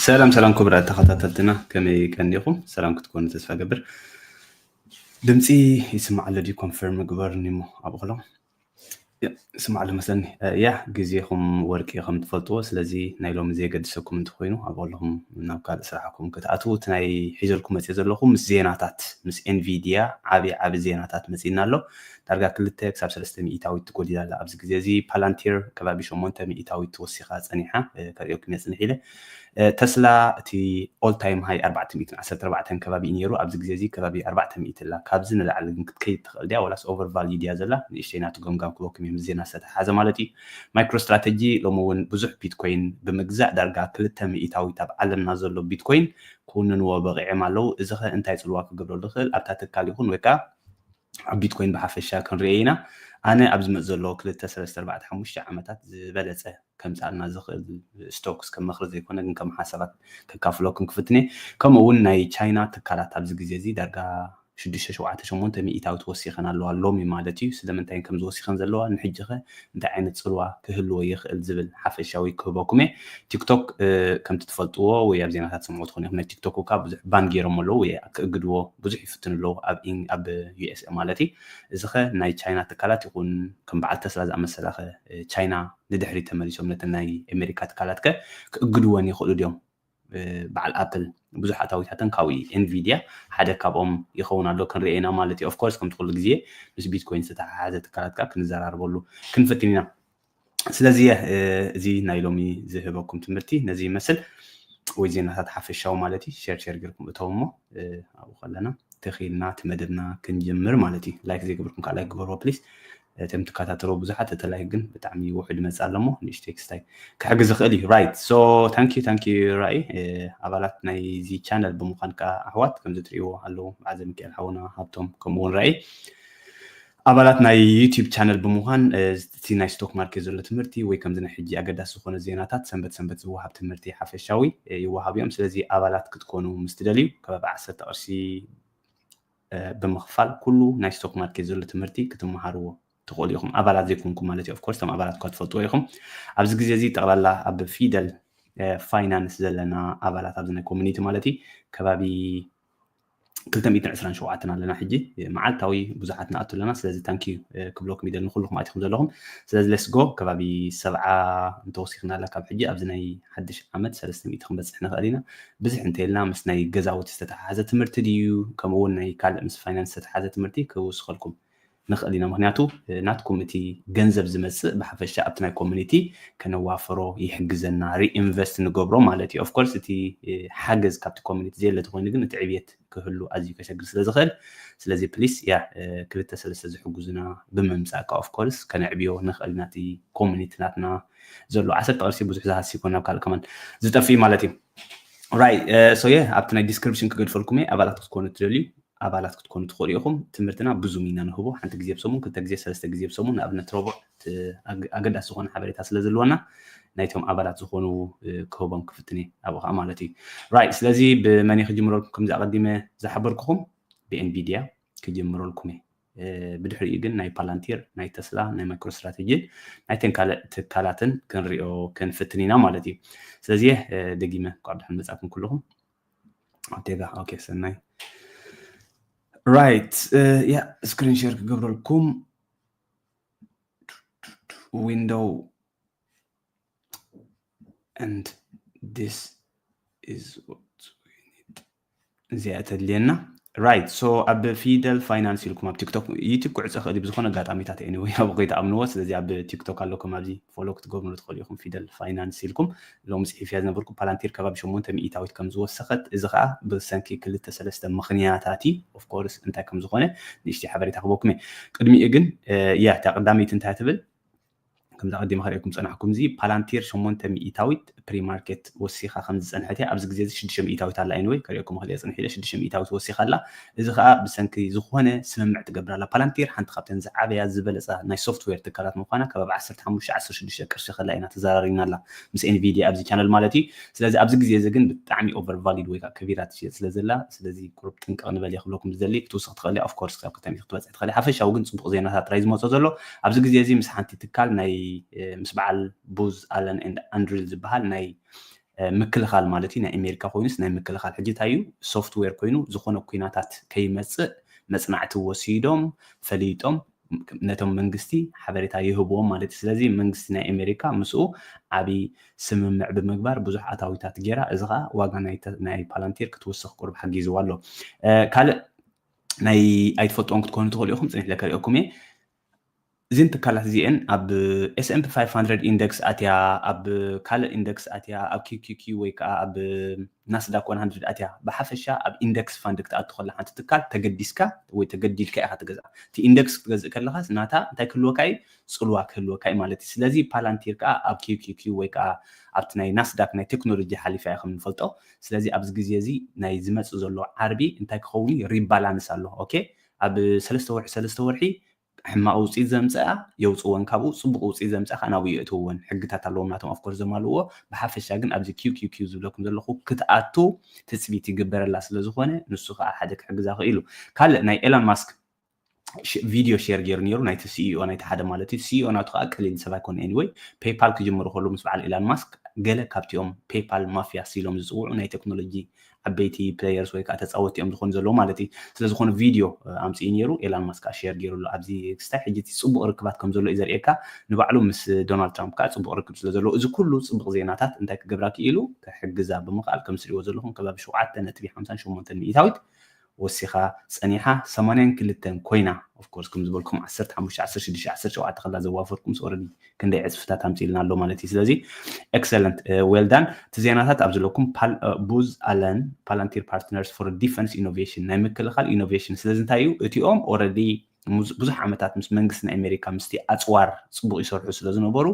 ሰላም ሰላም ክቡራት ተኸታተልትና፣ ከመይ ቀኒኹም? ሰላም ክትኮኑ ተስፋ ገብር። ድምፂ ይስማዕ ኣሎ ድዩ? ኮንፈርም ግበርኒ እሞ ኣብኡ ከሎ። ያ፣ ይስማዕ ኣሎ መስለኒ። እ፣ ያ፣ ግዜኹም ወርቂ ከም ትፈልጥዎ፣ ስለዚ ናይ ሎሚ ዘየገድሰኩም እንተኾይኑ፣ ኣብ ከለኹም ናብ ካልእ ስራሕኩም ክትኣትዉ፣ እቲ ናይ ሒዘልኩም መፅእ ዘለኹ ምስ ዜናታት፣ ምስ ኤንቪድያ ዓብዪ ዓብዪ ዜናታት መፂእና ኣሎ። ዳርጋ ክልተ ክሳብ ሰለስተ ሚእታዊት ትጎዲል ኣላ ኣብዚ ግዜ እዚ። ፓላንቲር ከባቢ ሸሞንተ ሚእታዊት ወሲኻ ጸኒሓ፣ እ፣ ከርእየኩም እየ ጽንሕ ኢለ። እ፣ ተስላ እቲ ኦል ታይም ሃይ ኣርባዕተ ሚእትን ዓሰርተ ኣርባዕተን ከባቢ እዩ ነይሩ። ኣብዚ ግዜ እዚ ከባቢ ኣርባዕተ ሚእቲ ኣላ። ካብዚ ንላዕሊ ግን ክትከይድ ትኽእል ድያ? ዋላስ ኦቨር ቫልዩ ድያ ዘላ? ንእሽተይ ናቱ ገምጋም ክበኩም እየ ምስ ዜና ዝተተሓሓዘ ማለት እዩ። ማይክሮ ስትራተጂ ሎሚ እውን ብዙሕ ቢትኮይን ብምግዛእ ዳርጋ ክልተ ሚእታዊት ኣብ ዓለምና ዘሎ ቢትኮይን ክውንንዎ በቒዖም ኣለዉ። እዚ ኸ እንታይ ጽልዋ ክገብረሉ ይኽእል? ኣብታ ትካል ይኹን ወይ ከኣ ኣብ ቢትኮይን ብሓፈሻ ክንሪኦ ኢና። ኣነ ኣብ ዝመጽእ ዘሎ ክልተ፣ ሰለስተ፣ ኣርባዕተ፣ ሓሙሽተ ዓመታት ዝበለጸ ከምጽኣልና ዝኽእል ስቶክስ ከም ምኽሪ ዘይኮነ፣ ግን ከም ሓሳባት ከካፍለኩም ክፍትን እየ። ከምኡ እውን ናይ ቻይና ትካላት ኣብዚ ግዜ እዚ ዳርጋ ሽዱሽተ፣ ሸውዓተ፣ ሸሞንተ ሚእታዊት ወሲኸን ኣለዋ ሎሚ ማለት እዩ። ስለምንታይ ከም ዝወሲኸን ዘለዋ፣ ንሕጂ ኸ እንታይ ዓይነት ጽልዋ ክህልዎ ይኽእል ዝብል ሓፈሻዊ ክህበኩም እየ። ቲክቶክ፣ እ፣ ከምቲ ትፈልጥዎ ወይ ኣብ ዜናታት ሰምዑ ትኾኑ ኢኹም፣ ናይ ቲክቶክ እኳ ብዙሕ ባን ገይሮም ኣለዉ ወይ ክእግድዎ ብዙሕ ይፍትኑ ኣለዉ ኣብ ኢን-፣ ኣብ ዩ ኤስ ኤ ማለት እዩ። እዚ ኸ ናይ ቻይና ትካላት ይኹን ከም በዓል ተስላ ዝኣመሰላ ኸ፣ እ፣ ቻይና ንድሕሪት ተመሊሶም ነተን ናይ ኣሜሪካ ትካላት ከ ክእግድወን ይኽእሉ ድዮም? እ፣ በዓል ኣፕል ብዙሕ ኣታዊታተን ካብኡ እዩ። ኤንቪድያ ሓደ ካብኦም ይኸውን ኣሎ ክንሪኦ ኢና ማለት እዩ። ኦፍኮርስ ከምቲ ኩሉ ግዜ ምስ ቢትኮይን ዝተተሓሓዘ ትካላት ከኣ ክንዘራረበሉ ክንፍትን ኢና። ስለዚ እየ፣ እ፣ እዚ ናይ ሎሚ ዝህበኩም ትምህርቲ ነዚ ይመስል፣ ወይ ዜናታት ሓፈሻዊ ማለት እዩ። ሸር ሸር ጌርኩም እተው እሞ፣ እ፣ ኣብኡ ከለና ተኺልና እቲ መደብና ክንጅምር ማለት እዩ። ላይክ ዘይገበርኩም ከዓ ላይክ ግበርዎ ፕሊስ። እቶም ትከታተልዎ ብዙሓት፣ እቲ ላይክ ግን ብጣዕሚ ውሑድ መጽእ ኣሎ እሞ ንእሽተይ ክስታይ ክሕግዝ ይኽእል እዩ። ራይት። ሶ ታንክ ዩ፣ ታንክ ዩ ራኢ። እ፣ ኣባላት ናይዚ ቻነል ብምዃን ከዓ ኣሕዋት ከምዚ ትርእይዎ ኣለዉ፣ ብዓዘ ሚካኤል ሓውና፣ ሃብቶም፣ ከምኡ እውን ራኢ ኣባላት ናይ ዩቲዩብ ቻነል ብምዃን፣ እ፣ እቲ ናይ ስቶክ ማርኬት ዘሎ ትምህርቲ ወይ ከምዚ ናይ ሕጂ ኣገዳሲ ዝኾነ ዜናታት ሰንበት ሰንበት ዝወሃብ ትምህርቲ ሓፈሻዊ፣ እ፣ ይወሃብ እዮም። ስለዚ ኣባላት ክትኮኑ ምስ ትደልዩ ከባቢ ዓሰርተ ቅርሺ፣ እ፣ ብምኽፋል ኩሉ ናይ ስቶክ ማርኬት ዘሎ ትምህርቲ ክትመሃርዎ ትኽእሉ ኢኹም። ኣባላት ዘይኮንኩም ማለት እዩ። ኦፍኮርስ እቶም ኣባላት እኳ ትፈልጥዎ ኢኹም። ኣብዚ ግዜ እዚ ጠቕላላ ኣብ ፊደል፣ እ፣ ፋይናንስ ዘለና ኣባላት ኣብዚ ናይ ኮሚኒቲ ማለት እዩ ከባቢ ክልተ ሚእትን ዕስራን ሸውዓተን ኣለና ሕጂ። መዓልታዊ ብዙሓት ንኣቱ ኣለና። ስለዚ ታንክ ዩ፣ እ፣ ክብለኩም ይደሊ ንኩልኹም ኣቲኹም ዘለኹም። ስለዚ ሌትስ ጎ ከባቢ ሰብዓ እንተወሲኽና ኣላ ካብ ሕጂ ኣብዚ ናይ ሓድሽ ዓመት ሰለስተ ሚእቲ ክንበጽሕ ንኽእል ኢና። ብዝሕ እንተኢልና ምስ ናይ ገዛውቲ ዝተተሓሓዘ ትምህርቲ ድዩ፣ ከምኡ እውን ናይ ካልእ ምስ ፋይናንስ ዝተተሓሓዘ ትምህርቲ ክውስኸልኩም ንኽእል ኢና። ምኽንያቱ፣ እ፣ ናትኩም እቲ ገንዘብ ዝመጽእ ብሓፈሻ ኣብቲ ናይ ኮሚኒቲ ከነዋፍሮ ይሕግዘና፣ ሪኢንቨስት ንገብሮ ማለት እዩ። ኦፍኮርስ እቲ፣ እ፣ ሓገዝ ካብቲ ኮሚኒቲ ዘየለ ተኾይኑ ግን እቲ ዕብየት ክህሉ ኣዝዩ ከሸግር ስለ ዝኽእል፣ ስለዚ ፕሊስ ያ፣ እ፣ ክልተ ሰለስተ ዝሕጉዙና ብምምጻእካ ኦፍኮርስ ከነዕብዮ ንኽእል ኢና። እቲ ኮሚኒቲ ናትና ዘሎ ዓሰርተ ቅርሺ ብዙሕ ዝሃሲ ይኮን ናብ ካልእ ከማን ዝጠፍእ ማለት እዩ። ራይ፣ እ፣ ሶ የ ኣብቲ ናይ ዲስክሪፕሽን ክገድፈልኩም እየ። ኣባላት ክትኮኑ ትደልዩ ኣባላት ክትኮኑ ትኽእሉ ኢኹም። ትምህርትና ብዙም ኢና ንህቦ። ሓንቲ ግዜ ብሰሙን፣ ክልተ ግዜ፣ ሰለስተ ግዜ ብሰሙን፣ ንኣብነት ረቡዕ፣ ት-፣ ኣግ-፣ ኣገዳሲ ዝኾነ ሓበሬታ ስለ ዘለወና ናይቶም ኣባላት ዝኾኑ፣ እ፣ ክህቦም ክፍትን እየ ኣብኡ ከዓ ማለት እዩ። ራይት፣ ስለዚ ብመን እየ ክጅምረልኩም? ከምዚ ኣቐዲመ ዝሓበርኩኹም ብኤንቪድያ ክጅምረልኩም እየ። እ፣ ብድሕሪኡ ግን ናይ ፓላንቲር፣ ናይ ተስላ፣ ናይ ማይክሮ ስትራቴጂን ናይተን ካልእ ትካላትን ክንሪኦ ክንፍትን ኢና ማለት እዩ። ስለዚ፣ እ፣ ደጊመ እንኳዕ ደሓን መጻእኩም ኩልኹም። ኦቴጋ፣ ኦኬ፣ ሰናይ። ራይት፣ እ፣ ያ፣ ስክሪን ሼር ክገብረልኩም። ዊንዶው and this is what we need። እዚኣ ተድልየና። ራይት፣ ሶ ኣብ ፊደል ፋይናንስ ኢልኩም ኣብ ቲክቶክ፣ ዩቲዩብ ክዕጾ ክእል እዩ ብዝኾነ ኣጋጣሚታት፣ ኤኒወይ፣ ኣብ ከይትኣምንዎ። ስለዚ ኣብ ቲክቶክ ኣለኩም፣ ኣብዚ ፎሎ ክትገብሩ ትኽእሉ ኢኹም። ፊደል ፋይናንስ ኢልኩም ሎሚ ጽሒፍያ ዝነበርኩ ፓላንቲር ከባቢ ሸሞንተ ሚእታዊት ከም ዝወሰኸት፣ እዚ ኸኣ ብሰንኪ ክልተ ሰለስተ ምኽንያታት እዩ። ኦፍኮርስ እንታይ ከም ዝኾነ ንእሽተይ ሓበሬታ ክበኩም እየ። ቅድሚኡ ግን፣ እ፣ ያ፣ እታ ቀዳመይቲ እንታይ ትብል? ከምዛ ቀዲመ ከርእየኩም ዝጸናሕኩም፣ እዚ ፓላንቲር ሸሞንተ ሚእታዊት ፕሪማርኬት ወሲኻ ከም ዝጸንሐት እያ። ኣብዚ ግዜ እዚ ሽዱሽተ ሚእታዊት ኣላ። ኤኒወይ፣ ከርእየኩም ክእል እየ፣ ጽንሕ ኢለ፣ ሽዱሽተ ሚእታዊት ወሲኻ ኣላ። እዚ ኸኣ ብሰንኪ ዝኾነ ስምምዕ ትገብር ኣላ። ፓላንቲር ሓንቲ ካብተን ዝዓበያ ዝበለጻ ናይ ሶፍትዌር ትካላት ምዃና፣ ከባቢ ዓሰርተ ሓሙሽተ ዓሰርተ ሽዱሽተ ቅርሺ ከላ ኢና ተዘራሪብና ኣላ ምስ ኤንቪድያ ኣብዚ ቻነል ማለት እዩ። ስለዚ ኣብዚ ግዜ እዚ ግን ብጣዕሚ ኦቨር ቫሊድ ወይ ከኣ ከቢራ ትሽየጥ ስለ ዘላ፣ ስለዚ ቁሩብ ጥንቅቕ ንበል እየ ክብለኩም ዝደሊ። ክትውስኽ ትኽእል እያ፣ ኦፍ ኮርስ ክሳብ ክልተ ሚእቲ ክትበጽሕ ትኽእል እያ። ሓፈሻዊ ግን ጽቡቕ ዜናታት ጥራይ ዝመጾ ዘሎ ኣብዚ ግዜ እዚ ምስ ሓንቲ ትካል ናይ፣ እ፣ ምስ በዓል ቡዝ ኣለን ኤንድ ኣንድሪል ዝበሃል ናይ ምክልኻል ማለት እዩ። ናይ ኣሜሪካ ኮይኑስ ናይ ምክልኻል ሕጂ እንታይ እዩ? ሶፍትዌር ኮይኑ ዝኾነ ኩናታት ከይመፅእ መፅናዕቲ ወሲዶም ፈሊጦም ነቶም መንግስቲ ሓበሬታ ይህብዎም ማለት እዩ። ስለዚ መንግስቲ ናይ ኣሜሪካ ምስኡ ዓብዪ ስምምዕ ብምግባር ብዙሕ ኣታዊታት ገይራ፣ እዚ ከዓ ዋጋ ናይ ተ- ናይ ፓላንቲር ክትውስኽ ቁሩብ ሓጊዝዋ ኣሎ። ካልእ ናይ ኣይትፈልጥዎም ክትኮኑ ትኽእሉ ኢኹም፣ ፅኒሕ ለከሪኦኩም እየ። እዚን ትካላት እዚአን ኣብ S&P five hundred index ኣትያ፣ ኣብ ካልእ index ኣትያ፣ ኣብ QQQ ወይ ከዓ ኣብ ናስዳክ one hundred ኣትያ። ብሓፈሻ ኣብ index fund ክትኣቱ ከላ ሓንቲ ትካል ተገዲስካ ወይ ተገዲድካ ኢኻ ትገዝኣ። እቲ index ክትገዝእ ከለኻስ ናታ እንታይ ክህልወካ እዩ? ፅልዋ ክህልወካ እዩ ማለት እዩ። ስለዚ ፓላንቲር ከዓ ኣብ QQQ ወይ ከዓ ኣብቲ ናይ ናስዳክ ናይ ቴክኖሎጂ ሓሊፋ እያ ከም ንፈልጦ። ስለዚ ኣብዚ ግዜ እዚ ናይ ዝመፅእ ዘሎ ዓርቢ እንታይ ክኸውን እዩ? ሪባላንስ ኣሎ። ኦኬ፣ ኣብ ሰለስተ ወርሒ ሰለስተ ወርሒ ሕማቕ ውፅኢት ዘምፅኣ የውፅወን፣ ካብኡ ፅቡቕ ውፅኢት ዘምፅኣ ከዓ ናብኡ የእትውወን። ሕግታት ኣለዎም ናቶም፣ ኦፍኮርስ፣ ዘማልእዎ። ብሓፈሻ ግን ኣብዚ QQQ ዝብለኩም ዘለኹ ክትኣቱ ትፅቢት ይግበረላ ስለ ዝኾነ ንሱ ከዓ ሓደ ክሕግዛ ክእሉ። ካልእ ናይ ኤላን ማስክ ቪዲዮ ሼር ገይሩ ነይሩ፣ ናይቲ CEO ናይቲ ሓደ ማለት እዩ። CEO ናቱ ከዓ ቀሊል ሰብ ኣይኮነ። Anyway፣ ፔይፓል ክጅምሩ ከሉ ምስ በዓል ኤላን ማስክ ገለ ካብቲኦም ፔይፓል ማፊያ ሲሎም ዝፅውዑ ናይ ቴክኖሎጂ ዓበይቲ ፕሌየርስ ወይ ከዓ ተፃወቲ እዮም ዝኾኑ ዘለዉ ማለት እዩ። ስለዝኾነ ቪዲዮ ኣምፅኡ ነይሩ፣ ኤላን ማስክ ከዓ ሼር ገይሩ ኣሎ። ኣብዚ ክስታይ ሕጂ እቲ ፅቡቕ ርክባት ከም ዘሎ እዩ ዘርእየካ። ንባዕሉ ምስ ዶናልድ ትራምፕ ከዓ ፅቡቕ ርክብ ስለ ዘለዎ እዚ ኩሉ ፅቡቕ ዜናታት እንታይ ክገብራ ክኢሉ? ክሕግዛ ብምኽኣል ከም ስሪዎ ዘለኹም ከባቢ ሸውዓተ ነጥቢ ሓምሳን ሸሞንተን ሚእታዊት ወሲኻ ፀኒሓ ሰማንያን ክልተን ኮይና፣ ኦፍኮርስ ከም ዝበልኩም ዓሰርተ ሓሙሽተ ዓሰርተ ሽዱሽተ ዓሰርተ ሸውዓተ ከላ ዘዋፈርኩም ስ ኦረዲ ክንደይ ዕፅፍታት ኣምፅእልና ኣሎ ማለት እዩ። ስለዚ ኤክሰለንት፣ ዌልዳን። እቲ ዜናታት ኣብ ዘለኩም ቡዝ ኣለን ፓላንቲር ፓርትነርስ ፎር ዲፈንስ ኢኖቬሽን ናይ ምክልኻል ኢኖቬሽን። ስለዚ እንታይ እዩ እቲኦም ኦረዲ ብዙሕ ዓመታት ምስ መንግስቲ ናይ ኣሜሪካ ምስቲ ኣፅዋር ፅቡቅ ይሰርሑ ስለ ዝነበሩ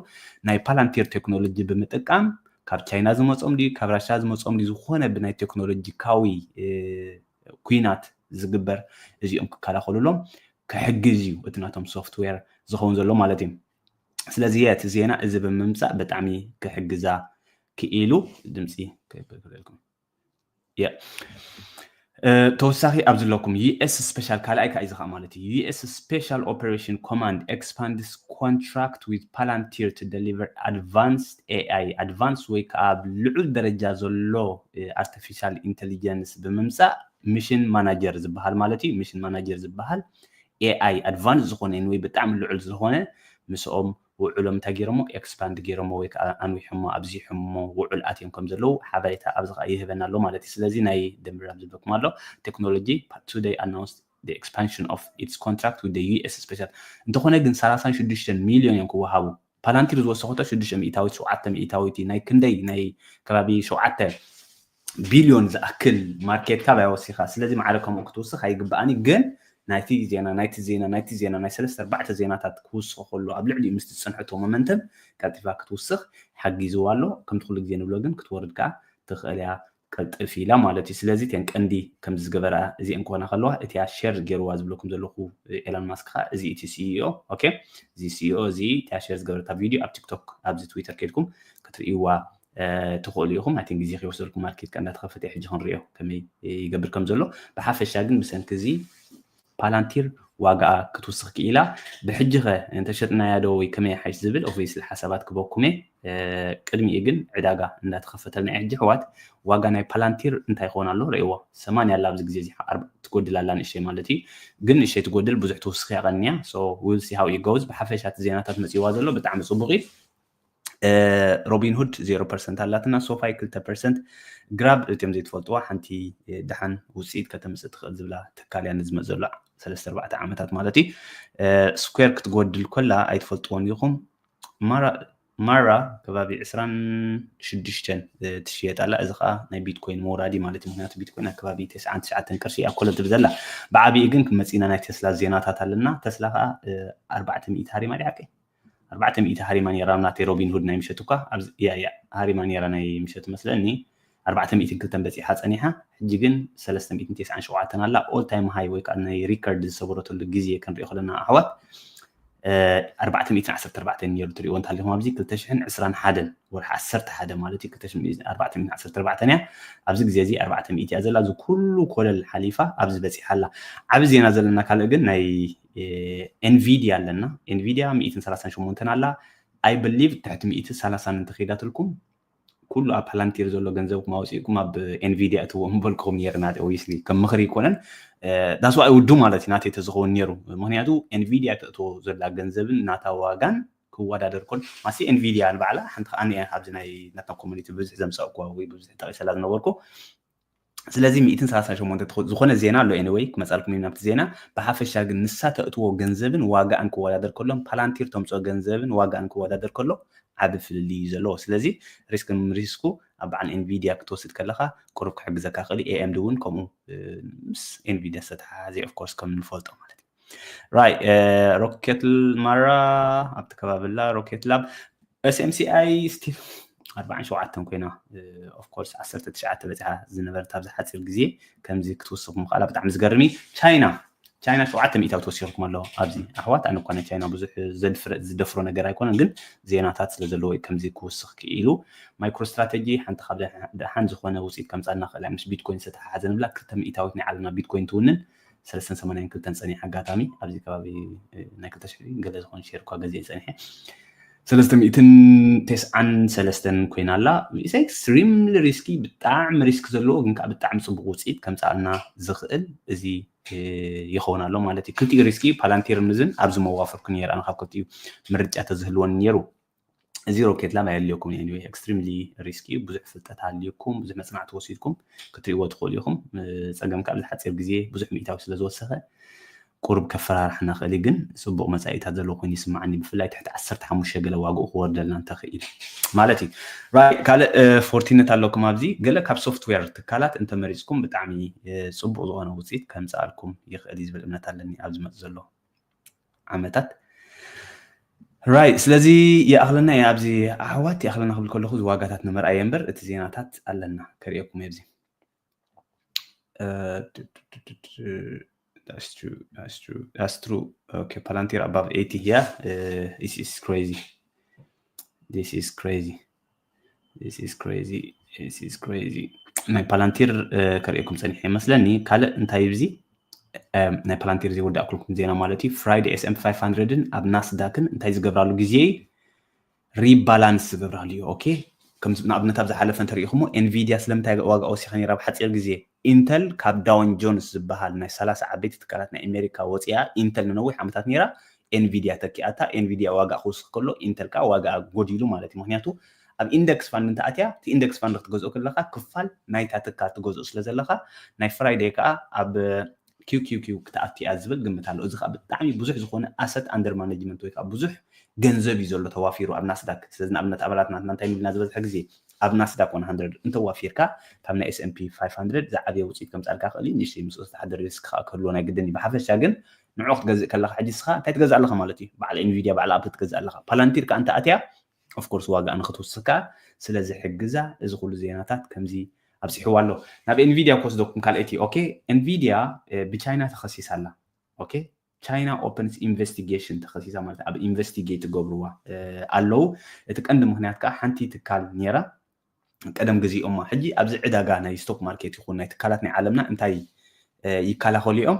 ናይ ፓላንቲር ቴክኖሎጂ ብምጥቃም ካብ ቻይና ዝመፆም ድዩ ካብ ራሻ ዝመፆም ድዩ ዝኾነ ብናይ ቴክኖሎጂካዊ ኩናት ዝግበር እዚኦም ክከላኸሉሎም ክሕግዝ እዩ እቲ ናቶም ሶፍትዌር ዝኸውን ዘሎ ማለት እዩ። ስለዚ እቲ ዜና እዚ ብምምፃእ ብጣዕሚ ክሕግዛ ክኢሉ ድምፂ ከይበልኩም ተወሳኺ ኣብ ዝለኩም US special ካልኣይ ከዓ እዩ ዝኸዓ ማለት እዩ። US Special Operation Command expands contract with Palantir to deliver advanced AI advance ወይ ከዓ ኣብ ልዑል ደረጃ ዘሎ artificial intelligence ብምምፃእ ሚሽን ማናጀር ዝበሃል ማለት እዩ። ሚሽን ማናጀር ዝበሃል AI advance ዝኾነ ወይ ብጣዕሚ ልዑል ዝኾነ ምስኦም ውዕሎም እንታይ ገይሮሞ expand ገይሮሞ ወይ ከዓ ኣንዊሖሞ ኣብዚሖሞ ውዑል ኣትዮም ከም ዘለዉ ሓበሬታ ኣብዚ ከዓ ይህበና ኣሎ ማለት እዩ። ስለዚ ናይ ድምር ኣብ ዝበኩም ኣሎ technology today announced the expansion of its contract with the US Special እንተኾነ ግን ሰላሳን ሽዱሽተን ሚሊዮን እዮም ክወሃቡ። ፓላንቲር ዝወሰኸቶ ሽዱሽተ ሚእታዊት ሸውዓተ ሚእታዊት ናይ ክንደይ ናይ ከባቢ ሸውዓተ ቢልዮን ዝኣክል ማርኬት ካፕ እያ ወሲኻ። ስለዚ ማዕረ ከምኡ ክትውስኽ ኣይግብኣኒ ግን ናይቲ ዜና ናይቲ ዜና ናይቲ ዜና ናይ ሰለስተ ኣርባዕተ ዜናታት ክውስኽ ከሎ ኣብ ልዕሊኡ ምስ ትፅንሕቶ ሞመንተም ቀልጢፋ ክትውስኽ ሓጊዝዋ ኣሎ። ከምቲ ኩሉ ግዜ ንብሎ ግን ክትወርድ ከዓ ትኽእል እያ ቀልጥፍ ኢላ ማለት እዩ። ስለዚ እተን ቀንዲ ከምዚ ዝገበራ እዚአን ክኾና ከለዋ እቲያ ሼር ገይርዋ ዝብለኩም ዘለኹ ኤላን ማስክ ከዓ እዚ እቲ CEO ኦኬ እዚ CEO እዚ እቲያ ሼር ዝገበረታ ቪድዮ ኣብ ቲክቶክ ኣብዚ ትዊተር ከይድኩም ክትርእይዋ ትኽእሉ ኢኹም። ኣይ ቲንክ ግዜ ከይወሰድኩም ማርኬት ከ እንዳተኸፈተ ሕጂ ክንሪኦ ከመይ ይገብር ከም ዘሎ። ብሓፈሻ ግን ብሰንኪ እዚ ፓላንቲር ዋጋኣ ክትውስኽ ክኢላ። ብሕጂ ኸ እንተሸጥናያ ዶ ወይ ከመይ ሓይሽ ዝብል ኦብቪስሊ ሓሳባት ክበኩም እየ። ቅድሚኡ ግን ዕዳጋ እንዳተኸፈተልና ሕጂ ኣሕዋት ዋጋ ናይ ፓላንቲር እንታይ ይኸውን ኣሎ ርእይዎ። ሰማንያ ኣላ ኣብዚ ግዜ እዚ ትጎድል ኣላ ንእሸይ ማለት እዩ። ግን ንእሸይ ትጎድል ብዙሕ ትውስኽ ያቐንያ። So we'll see how it goes። ብሓፈሻ እቲ ዜናታት መፂዋ ዘሎ ብጣዕሚ ፅቡቕ እዩ። ሮቢን ሁድ ዜሮ ፐርሰንት ኣላትና፣ ሶፋይ ክልተ ፐርሰንት፣ ግራብ እትዮም ዘይትፈልጥዋ ሓንቲ ደሓን ውፅኢት ከተምፅእ ትኽእል ዝብላ ትካል እያ ንዝመፅ ዘሎ ሰለስተ ኣርባዕተ ዓመታት ማለት እዩ። ስኩዌር ክትጎድል ኮላ ኣይትፈልጥዎን ኢኹም። ማራ ከባቢ ዕስራን ሽዱሽተን ትሽየጥ ኣላ። እዚ ከዓ ናይ ቢትኮይን መውራዲ ማለት እዩ። ምክንያቱ ቢትኮይን ኣብ ከባቢ ተስዓን ትሽዓተን ቅርሺ እያ ኮለል ትብል ዘላ። ብዓብኡ ግን መፂና ናይ ቴስላ ዜናታት ኣለና። ተስላ ከዓ ኣርባዕተ ሚእቲ ሃሪማ ድያ ሓቀይ ኣርባዕተ ሚእቲ ሃሪማ ነይራ ናተይ ሮቢን ሁድ ናይ ምሸት እኳ እያ እያ ሃሪማ ነይራ ናይ ምሸት መስለኒ ኣርባዕተ ሚእትን ክልተን በፂሓ ፀኒሓ ሕጂ ግን ሰለስተ ሚእትን ተስዓን ሸውዓተን ኣላ። All time high ወይ ከዓ ናይ ሪከርድ ዝሰበረተሉ ግዜ ክንሪኦ ከለና ኣሕዋት ኣርባዕተ ሚእትን ዓሰርተ ኣርባዕተን ነይሩ ትሪእዎ እንተሃሊኹም ኣብዚ ክልተ ሽሕን ዕስራን ሓደን ወርሒ ዓሰርተ ሓደ ማለት እዩ ኣርባዕተ ሚእትን ዓሰርተ ኣርባዕተን እያ። ኣብዚ ግዜ እዚ ኣርባዕተ ሚእቲ እያ ዘላ። እዚ ኩሉ ኮለል ሓሊፋ ኣብዚ በፂሓ ኣላ። ዓቢ ዜና ዘለና ካልእ ግን ናይ ኤንቪድያ ኣለና። ኤንቪድያ ሚእትን ሰላሳን ሸሞንተን ኣላ። I believe ትሕቲ ሚእቲ ሰላሳን እንተኸይዳትልኩም ኩሉ ኣብ ፓላንቲር ዘሎ ገንዘብኩም ኣውፂእኩም ኣብ ኤንቪዲያ እትዎ ምበልኩም ነይር ናተ ኦብስሊ ከም ምኽሪ ይኮነን። ዳስዋ ውዱ ማለት እዩ ናተይ ተዝኸውን ነይሩ። ምክንያቱ ኤንቪዲያ ተእትዎ ዘላ ገንዘብን ናታ ዋጋን ክወዳደር ኮን ማሲ ኤንቪዲያ ንባዕላ ሓንቲ ከኣ እያ ኣብዚ ናይ ናታ ኮሚኒቲ ብዙሕ ዘምፀእኩዋ ወይ ብዙሕ ጠቂሰላ ዝነበርኩ። ስለዚ ሚእትን ሰላሳን ሸሞንተ ዝኾነ ዜና ኣሎ። ኤኒወይ ክመፃልኩም እዩ ናብቲ ዜና። ብሓፈሻ ግን ንሳ ተእትዎ ገንዘብን ዋጋኣን ክወዳደር ከሎ ፓላንቲር ተምፅኦ ገንዘብን ዋጋኣን ክወዳደር ከሎ ዓቢ ፍልልይ እዩ ዘለዎ። ስለዚ ሪስክን ሪስኩ ኣብ በዓል ኤንቪዲያ ክትወስድ ከለካ ቁሩብ ክሕግዘካ ክእል። ኤኤምዲ እውን ከምኡ ምስ ኤንቪዲያ ዝተተሓሓዘ ኦፍኮርስ ከም ንፈልጦ ማለት እዩ። ራይ ሮኬት ማራ ኣብቲ ከባቢ ላ ሮኬት ላብ ኤስኤምሲኣይ ስቲል ኣርባዓን ሸውዓተን ኮይና ኦፍኮርስ ዓሰርተ ትሽዓተ በፂሓ ዝነበረት ኣብዚ ሓፂር ግዜ ከምዚ ክትውስኽ ምኽኣላ ብጣዕሚ ዝገርም እዩ። ቻይና ቻይና ሸውዓተ ሚእታዊ ተወሲኽኩም ኣሎ ኣብዚ ኣሕዋት። ኣነ እኳ ናይ ቻይና ብዙሕ ዘድፍረ ዝደፍሮ ነገር ኣይኮነን፣ ግን ዜናታት ስለ ዘለዎ እዩ ከምዚ ክውስኽ ክኢሉ። ማይክሮ ስትራተጂ ሓንቲ ካብ ደሓን ዝኾነ ውፅኢት ከምፃልና ክእላ ምስ ቢትኮይን ዝተተሓሓዘ ንብላ ክልተ ሚእታዊት ናይ ዓለምና ቢትኮይን ትውንን ሰለስተን ሰማንያን ክልተን ፀኒሕ ኣጋጣሚ ኣብዚ ከባቢ ናይ ክልተ ሽሕ ገለ ዝኾነ ሼር እኳ ገዚአ ፀኒሐ ሰለስተ ሚእትን ተስዓን ሰለስተን ኮይና ኣላ። ኤክስትሪምሊ ሪስኪ ብጣዕሚ ሪስክ ዘለዎ ግን ከዓ ብጣዕሚ ፅቡቅ ውፅኢት ከምፃልና ዝኽእል እዚ ይኸውን ኣሎ ማለት እዩ። ክልቲኡ ሪስኪ ፓላንቲር ምዝን ኣብዚ መዋፈርኩ ነይረ ኣነ ካብ ክልቲኡ ምርጫ ተዝህልወኒ ነይሩ። እዚ ሮኬት ላብ ኣየድልየኩም እዩ። ኤክስትሪምሊ ሪስኪ እዩ። ብዙሕ ፍልጠት ኣድልየኩም ብዙሕ መፅናዕቲ ወሲድኩም ክትሪእዎ ትኽእሉ ኢኹም። ፀገም ካብ ሓፂር ግዜ ብዙሕ ሚእታዊ ስለ ዝወሰኸ ቁሩብ ከፈራርሕ ንኽእል ግን ፅቡቕ መፃኢታት ዘለዎ ኮይኑ ይስማዓኒ። ብፍላይ ትሕቲ ዓሰርተ ሓሙሽተ ገለ ዋግኡ ክወርደልና እንተኽእል ማለት እዩ። ካልእ ፎርቲነት ኣለኩም ኣብዚ ገለ ካብ ሶፍትዌር ትካላት እንተመሪፅኩም ብጣዕሚ ፅቡቕ ዝኾነ ውፅኢት ከምፅኣልኩም ይኽእል እዩ ዝብል እምነት ኣለኒ ኣብ ዝመፅ ዘሎ ዓመታት። ራይ ስለዚ ይኣኽለና እዩ ኣብዚ ኣሕዋት ይኣኽለና ክብል ከለኹ እዚ ዋጋታት ንምርኣየ እምበር እቲ ዜናታት ኣለና ከርእየኩም ኣብዚ ፓላንቲር ኣባቭ ኤቲ ያ ኢስ ኢስ ክሬዚ ኢስ ኢስ ክሬዚ ኢስ ኢስ ክሬዚ ኢስ ኢስ ክሬዚ ናይ ፓላንቲር ከርእየኩም ፀኒሐ ይመስለኒ። ካልእ እንታይ ብዚ ናይ ፓላንቲር ዘይወዳእኩልኩም ዜና ማለት እዩ። ፍራይደ ኤስኤምፒ ፋይቭ ሃንድረድን ኣብ ናስዳክን እንታይ ዝገብራሉ ግዜ ሪባላንስ ዝገብራሉ እዩ። ኦኬ ከም ንኣብነት ኣብ ዝሓለፈ እንተሪኢኹሞ ኤንቪዲያ ስለምንታይ ዋጋ ወሲኸ ነይራ ብሓፂር ግዜ ኢንተል ካብ ዳውን ጆንስ ዝበሃል ናይ ሰላሳ ዓበይቲ ትካላት ናይ ኣሜሪካ ወፂኣ ኢንተል ንነዊሕ ዓመታት ነይራ ኤንቪዲያ ተኪኣታ ኤንቪዲያ ዋጋ ክውስኽ ከሎ ኢንተል ከዓ ዋጋ ጎዲሉ ማለት እዩ። ምክንያቱ ኣብ ኢንደክስ ፋንድ እንተኣትያ እቲ ኢንደክስ ፋንድ ክትገዝኦ ከለካ ክፋል ናይታ ትካል ትገዝኦ ስለ ዘለካ ናይ ፍራይደይ ከዓ ኣብ ኪውኪውኪው ክትኣቱ እያ ዝብል ግምት ኣሎ። እዚ ከዓ ብጣዕሚ ብዙሕ ዝኾነ ኣሰት ኣንደር ማኔጅመንት ወይ ከዓ ብዙሕ ገንዘብ እዩ ዘሎ ተዋፊሩ ኣብ ናስዳክ። ስለዚ ንኣብነት ኣባላት ናትና እንታይ ኢልና ዝበዝሐ ግዜ ኣብ ናስዳክ ዋን ሃንድረድ እንተዋፊርካ ካብ ናይ ኤስኤምፒ ፋይቭ ሃንድረድ ዝዓበየ ውፅኢት ከምፃልካ ክእል እዩ። ንእሽተይ ምስኡ ዝተሓደር ሪስክ ከዓ ክህልዎ ናይ ግድን እዩ። ብሓፈሻ ግን ንዑ ክትገዝእ ከለካ ሕጂ ስኻ እንታይ ትገዝእ ኣለካ ማለት እዩ። በዓል ኤንቪዲያ በዓል ኣፕል ትገዝእ ኣለካ። ፓላንቲር ከዓ እንተኣትያ ኦፍኮርስ ዋጋ ንክትውስካ ስለ ዝሕግዛ እዚ ኩሉ ዜናታት ከምዚ ኣብፂሕዋ ኣሎ። ናብ ኤንቪዲያ ክወስደኩም ካልኣይቲ ኦኬ ኤንቪዲያ ብቻይና ተኸሲሳ ኣላ። ኦኬ ቻይና ኦፕንስ ኢንቨስቲጌሽን ተኸሲሳ ማለት ኣብ ኢንቨስቲጌት ትገብርዋ ኣለዉ። እቲ ቀንዲ ምክንያት ከዓ ሓንቲ ትካል ነይራ ቀደም ግዜኦማ ሕጂ ኣብዚ ዕዳጋ ናይ ስቶክ ማርኬት ይኹን ናይ ትካላት ናይ ዓለምና እንታይ ይከላኸሉ እዮም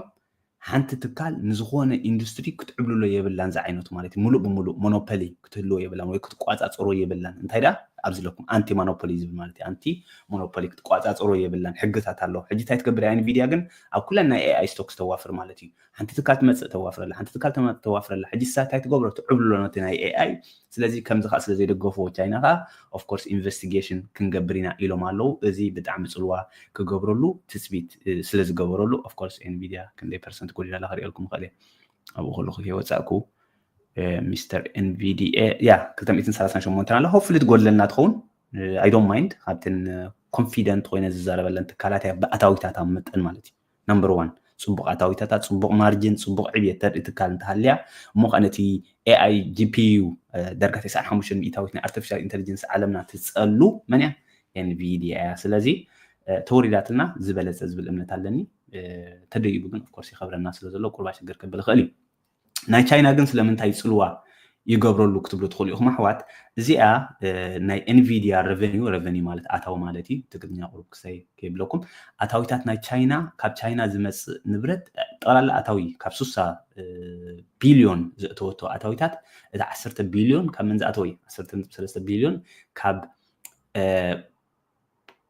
ሓንቲ ትካል ንዝኾነ ኢንዱስትሪ ክትዕብልሎ የብላን ዝዓይነቱ ማለት እዩ። ሙሉእ ብሙሉእ ሞኖፖሊ ክትህልዎ የብላን ወይ ክትቋፃፀሮ የብላን። እንታይ ደኣ ኣብዚ ለኩም ኣንቲ ሞኖፖሊ ዝብል ማለት እዩ። ኣንቲ ሞኖፖሊ ክትቋፃፀሮ የብላን ሕግታት ኣሎ። ሕጂ እንታይ ትገብር እያ ኤንቪዲያ ግን ኣብ ኩለን ናይ ኤኣይ ስቶክስ ተዋፍር ማለት እዩ። ሓንቲ ትካል ትመፅእ ተዋፍረላ፣ ሓንቲ ትካል ተዋፍረላ። ሕጂ ሳ እንታይ ትገብሮ ትዕብልሎ ነቲ ናይ ኤኣይ ስለዚ ከምዚ ከዓ ስለ ዘይደገፍዎ ቻይና ከዓ ኦፍኮርስ ኢንቨስቲጌሽን ክንገብር ኢና ኢሎም ኣለዉ። እዚ ብጣዕሚ ፅልዋ ክገብረሉ ትፅቢት ስለ ዝገበረሉ ኦፍኮርስ ኤንቪዲያ ክንደይ ፐርሰንት ጎዲላላ ክሪኦልኩም ይኽእል እየ። ኣብኡ ከለኹ ከይወፃእኩ ሚስተር ኤንቪዲኤ ያ ክልተ ሚእትን ሰላሳን ሸሞንተን ኣላ ሆፕፉሊ ትጎድለና ትኸውን። ኣይ ዶንት ማይንድ ካብተን ኮንፊደንት ኮይነ ዝዛረበለን ትካላት እያ ብኣታዊታት ኣብ መጠን ማለት እዩ። ናምበር ዋን ፅቡቕ ኣታዊታታት ፅቡቕ ማርጅን ፅቡቕ ዕብየት ተርኢ ትካል እንተሃልያ እሞ ከዓ ነቲ ኤኣይ ጂፒዩ ዳርጋ ተስዓን ሓሙሽተን ሚእታዊት ናይ ኣርቲፊሻል ኢንቴሊጀንስ ዓለምና ትፀሉ መን እያ? ኤንቪዲያ እያ። ስለዚ ተወሪዳትልና ዝበለፀ ዝብል እምነት ኣለኒ። ተደይቡ ግን ኦፍኮርስ ይኸብረና ስለ ዘሎ ቁርባ ሽግር ከብል ይኽእል እዩ። ናይ ቻይና ግን ስለምንታይ ፅልዋ ይገብረሉ ክትብሉ ትኽእሉ ኢኹም ኣሕዋት። እዚኣ ናይ ኤንቪዲያ ረቨኒዩ ረቨኒዩ ማለት ኣታዊ ማለት እዩ። ትግርኛ ቁሩብ ክሳይ ከይብለኩም ኣታዊታት ናይ ቻይና ካብ ቻይና ዝመፅእ ንብረት ጠቕላላ ኣታዊ ካብ ሱሳ ቢልዮን ዘእተወቶ ኣታዊታት እቲ ዓሰርተ ቢልዮን ካብ መን ዝኣተወ እዩ? ዓሰርተ ነጥቢ ሰለስተ ቢልዮን ካብ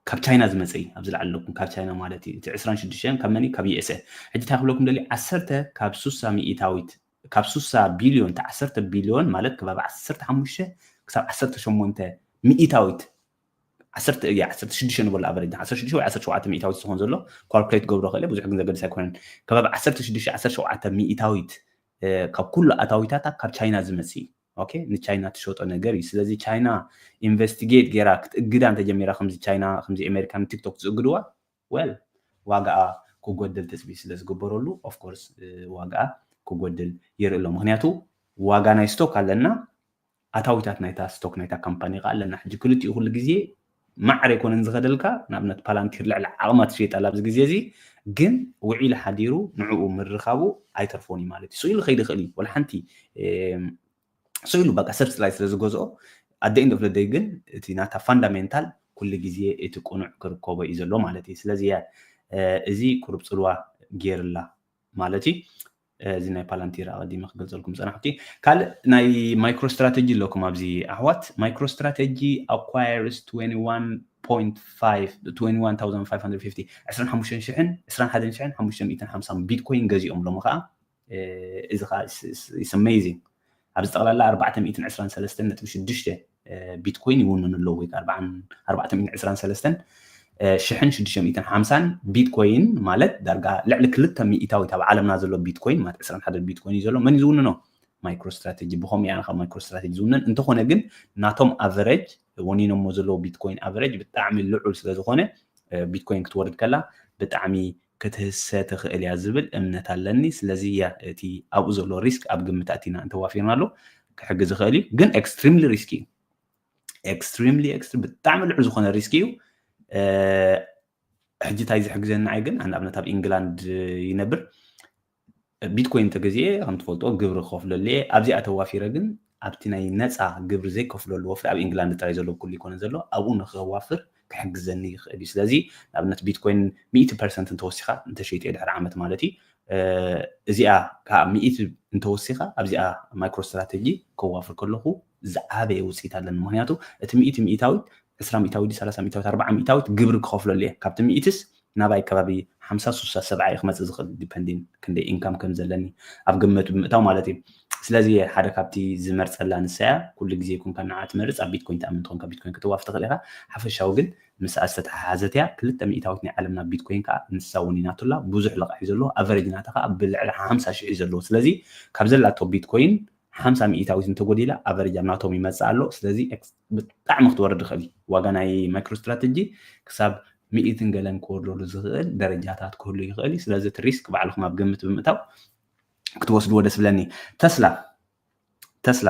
ካብ ቻይና ዝመፀ እዩ። ኣብዚ ላዕሊ ኣለኩም ካብ ቻይና ማለት እዩ። እቲ ዕስራን ሽዱሽተን ካብ መን እዩ? ካብ ዩ ኤስ ኤ። ሕጂ እንታይ ክብለኩም ደልዩ? ዓሰርተ ካብ ሱሳ ሚእታዊት ካብ ሱሳ ቢልዮን እቲ ዓሰርተ ቢልዮን ማለት ከባቢ ዓሰርተ ሓሙሽተ ክሳብ ዓሰርተ ሸሞንተ ሚእታዊት ዓሰርተ እያ ዓሰርተ ሽዱሽተ ንበሎ ኣቨሬጅ ዓሰርተ ሽዱሽተ ወይ ዓሰርተ ሸውዓተ ሚእታዊት ዝኾን ዘሎ ካልኩሌት ገብሮ ክእል ብዙሕ ግን ዘገድስ ኣይኮነን። ከባቢ ዓሰርተ ሽዱሽተ ዓሰርተ ሸውዓተ ሚእታዊት ካብ ኩሉ ኣታዊታታ ካብ ቻይና ዝመፅእ እዩ። ኦኬ ንቻይና ትሸጦ ነገር እዩ። ስለዚ ቻይና ኢንቨስቲጌት ገይራ ክትእግዳ እንተጀሚራ ከምዚ ቻይና ከምዚ ኣሜሪካ ንቲክቶክ ዝእግድዋ well ዋጋኣ ክጎድል ትፅቢት ስለ ዝግበረሉ ኦፍኮርስ ዋጋኣ ክጎድል ይርኢ ኣሎ። ምክንያቱ ዋጋ ናይ ስቶክ ኣለና ኣታዊታት ናይታ ስቶክ ናይታ ካምፓኒ ከዓ ኣለና። ሕጂ ክልቲኡ ኩሉ ግዜ ማዕረ ኣይኮነን ዝኸደልካ። ንኣብነት ፓላንቲር ልዕሊ ዓቕማ ትሸይጣላ ኣብዚ ግዜ እዚ ግን ውዒሉ ሓዲሩ ንዕኡ ምርኻቡ ኣይተርፎን እዩ ማለት እዩ። ስኢሉ ከይድ ይኽእል እዩ ወላ ሓንቲ ስኢሉ በቃ ሰብ ፅላይ ስለ ዝገዝኦ ኣደ ኢንድ ኦፍ ደይ ግን እቲ ናታ ፋንዳሜንታል ኩሉ ግዜ እቲ ቅኑዕ ክርከቦ እዩ ዘሎ ማለት እዩ። ስለዚ እዚ ቁሩብ ፅልዋ ገይርላ ማለት እዩ። እዚ ናይ ፓላንቲር ኣቐዲመ ክገልፀልኩም ዝፀናሕኩ ካልእ ናይ ማይክሮ ስትራተጂ ኣለኩም ኣብዚ ኣሕዋት ማይክሮ ስትራተጂ acquires twenty-one point five twenty-one thousand five hundred fifty ዕስራን ሓሙሽተን ሽሕን ዕስራን ሓደን ሽሕን ሓሙሽተ ሚእትን ሓምሳን ቢትኮይን ገዚኦም ሎሚ ከዓ እዚ ከዓ is amazing ኣብዚ ጠቕላላ ኣርባዕተ ሚእትን ዕስራን ሰለስተን ነጥቢ ሽዱሽተ ቢትኮይን ይውንኑ ኣለዉ ወይ ከዓ ኣርባዕተ ሚእትን ዕስራን ሰለስተን ሽሕን ሽዱሽተ ሚእትን ሓምሳን ቢትኮይን ማለት ዳርጋ ልዕሊ ክልተ ሚእታዊት ኣብ ዓለምና ዘሎ ቢትኮይን ማለት ዕስራን ሓደን ቢትኮይን እዩ ዘሎ መን እዩ ዝውንኖ ማይክሮ ስትራተጂ ብኸምኡ እያ ካብ ማይክሮ ስትራተጂ ዝውነን እንተኾነ ግን ናቶም ኣቨረጅ ወኒኖሞ ዘለዎ ቢትኮይን ኣቨረጅ ብጣዕሚ ልዑል ስለ ዝኾነ ቢትኮይን ክትወርድ ከላ ብጣዕሚ ክትህሰ ትኽእል እያ ዝብል እምነት ኣለኒ። ስለዚ እያ እቲ ኣብኡ ዘሎ ሪስክ ኣብ ግምት ኣቲና እንተዋፊርናሉ ክሕግዝ ይኽእል እዩ። ግን ኤክስትሪምሊ ሪስኪ እዩ። ኤክስትሪምሊ ኤክስትሪ ብጣዕሚ ልዑል ዝኾነ ሪስኪ እዩ። ሕጂ እንታይ ዝሕግዘኒ ንዓይ ግን ንኣብነት ኣብ ኢንግላንድ ይነብር ቢትኮይን ተገዚኤ ከም ትፈልጦ ግብሪ ክኸፍለሉ እየ ኣብዚኣ ተዋፊረ ግን ኣብቲ ናይ ነፃ ግብሪ ዘይከፍለሉ ወፍሪ ኣብ ኢንግላንድ ጥራይ ዘሎ ኩሉ ይኮነ ዘሎ ኣብኡ ንክዋፍር ክሕግዘኒ ይኽእል እዩ ስለዚ ንኣብነት ቢትኮይን ሚእቲ ፐርሰንት እንተወሲኻ እንተሸይጠ ድሕሪ ዓመት ማለት እዩ እዚኣ ከዓ ሚእቲ እንተወሲኻ ኣብዚኣ ማይክሮ ስትራተጂ ከዋፍር ከለኹ ዝዓበየ ውፅኢት ኣለኒ ምክንያቱ እቲ ሚእቲ ሚእታዊት ዕስራ ሚእታዊት ሰላሳ ሚእታዊት ኣርባዓ ሚእታዊት ግብሪ ክኸፍለሉ እየ ካብቲ ሚእትስ ናባይ ከባቢ ሓምሳ ሱሳ ሰብዓ እዩ ክመፅእ ዝኽእል ዲፐንዲን ክንደይ ኢንካም ከም ዘለኒ ኣብ ግምት ብምእታው ማለት እዩ ስለዚ ሓደ ካብቲ ዝመርፀላ ንሳያ ኩሉ ግዜ ይኩንካ ንዓ ትመርፅ ኣብ ቢትኮይን ትኣምን ትኾንካ ቢትኮይን ክትዋፍ ትኽእል ኢኻ ሓፈሻዊ ግን ምስኣ ዝተተሓሓዘት እያ ክልተ ሚእታዊት ናይ ዓለምና ቢትኮይን ከዓ ንሳ እውን ይናቱላ ብዙሕ ለቃሕ እዩ ዘለዎ ኣቨሬጅ ናታ ከዓ ብልዕሊ ሓምሳ ሽሕ እዩ ዘለዎ ስለዚ ካብ ዘላቶ ቢትኮይን ሓምሳ ሚእታዊት እንተጎዲላ ኣቨሬጅ ኣብ ናቶም ይመፅእ ኣሎ ስለዚ ብጣዕሚ ክትወርድ ይኽእል ዋጋ ናይ ማይክሮ ስትራተጂ ክሳብ ሚእትን ገለን ክወርደሉ ዝኽእል ደረጃታት ክህሉ ይኽእል እዩ ስለዚ እቲ ሪስክ ባዕልኹም ኣብ ግምት ብምእታው ክትወስድዎ ደስ ብለኒ ተስላ ተስላ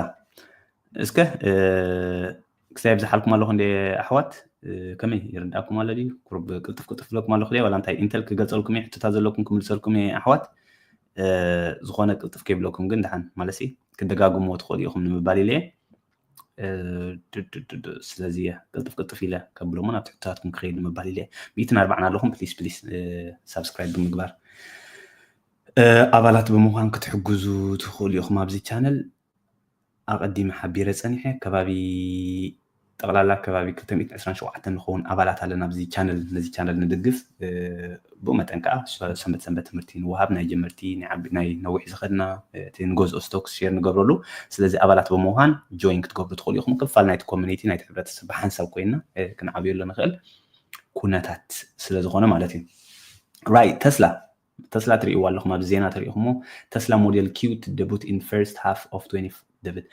እስከ ክሳብ ይብዝሓልኩም ኣለኹ እንደ ኣሕዋት ከመይ ይርዳእኩም ኣሎ ድዩ ቁሩብ ቅልጥፍ ቅልጥፍ ብለኩም ኣለኹ ድያ ዋላ እንታይ ኢንተል ክገልፀልኩም እየ ሕቶታት ዘለኩም ክምልሰልኩም እየ ኣሕዋት ዝኾነ ቅልጥፍ ከይብለኩም ግን ድሓን ማለት ክደጋግምዎ ትኽእሉ ኢኹም ንምባል ኢለ ስለዚ ቅልጥፍ ቅልጥፍ ኢለ ከብሎሞ ናብ ትሕቶታትኩም ክኸይድ ንምባል ኢለ ሚእትን ኣርባዕን ኣለኹም ፕሊስ ፕሊስ ሳብስክራይብ ብምግባር ኣባላት ብምዃን ክትሕግዙ ትኽእሉ ኢኹም ኣብዚ ቻነል ኣቐዲመ ሓቢረ ጸኒሐ ከባቢ ጠቕላላ ከባቢ ክልተ ሚእትን ዕስራን ሸውዓተን ንኸውን ኣባላት ኣለና ኣብዚ ቻነል ነዚ ቻነል ንድግፍ ብኡ መጠን ከዓ ሰንበት ሰንበት ትምህርቲ ንወሃብ ናይ ጀመርቲ ናይ ነዊሕ ዝኸድና እቲ ንገዝኦ ስቶክስ ሼር ንገብረሉ ስለዚ ኣባላት ብምዃን ጆይን ክትገብሩ ትኽእሉ ኢኹም ክፋል ናይቲ ኮሚኒቲ ናይቲ ሕብረተሰብ ብሓንሳብ ኮይና ክንዓብየሉ ንኽእል ኩነታት ስለ ዝኾነ ማለት እዩ ራይ ተስላ ተስላ ትርእይዎ ኣለኹም ኣብዚ ዜና ተሪኢኹሞ ተስላ ሞዴል ኪው to debut in first half of twenty debut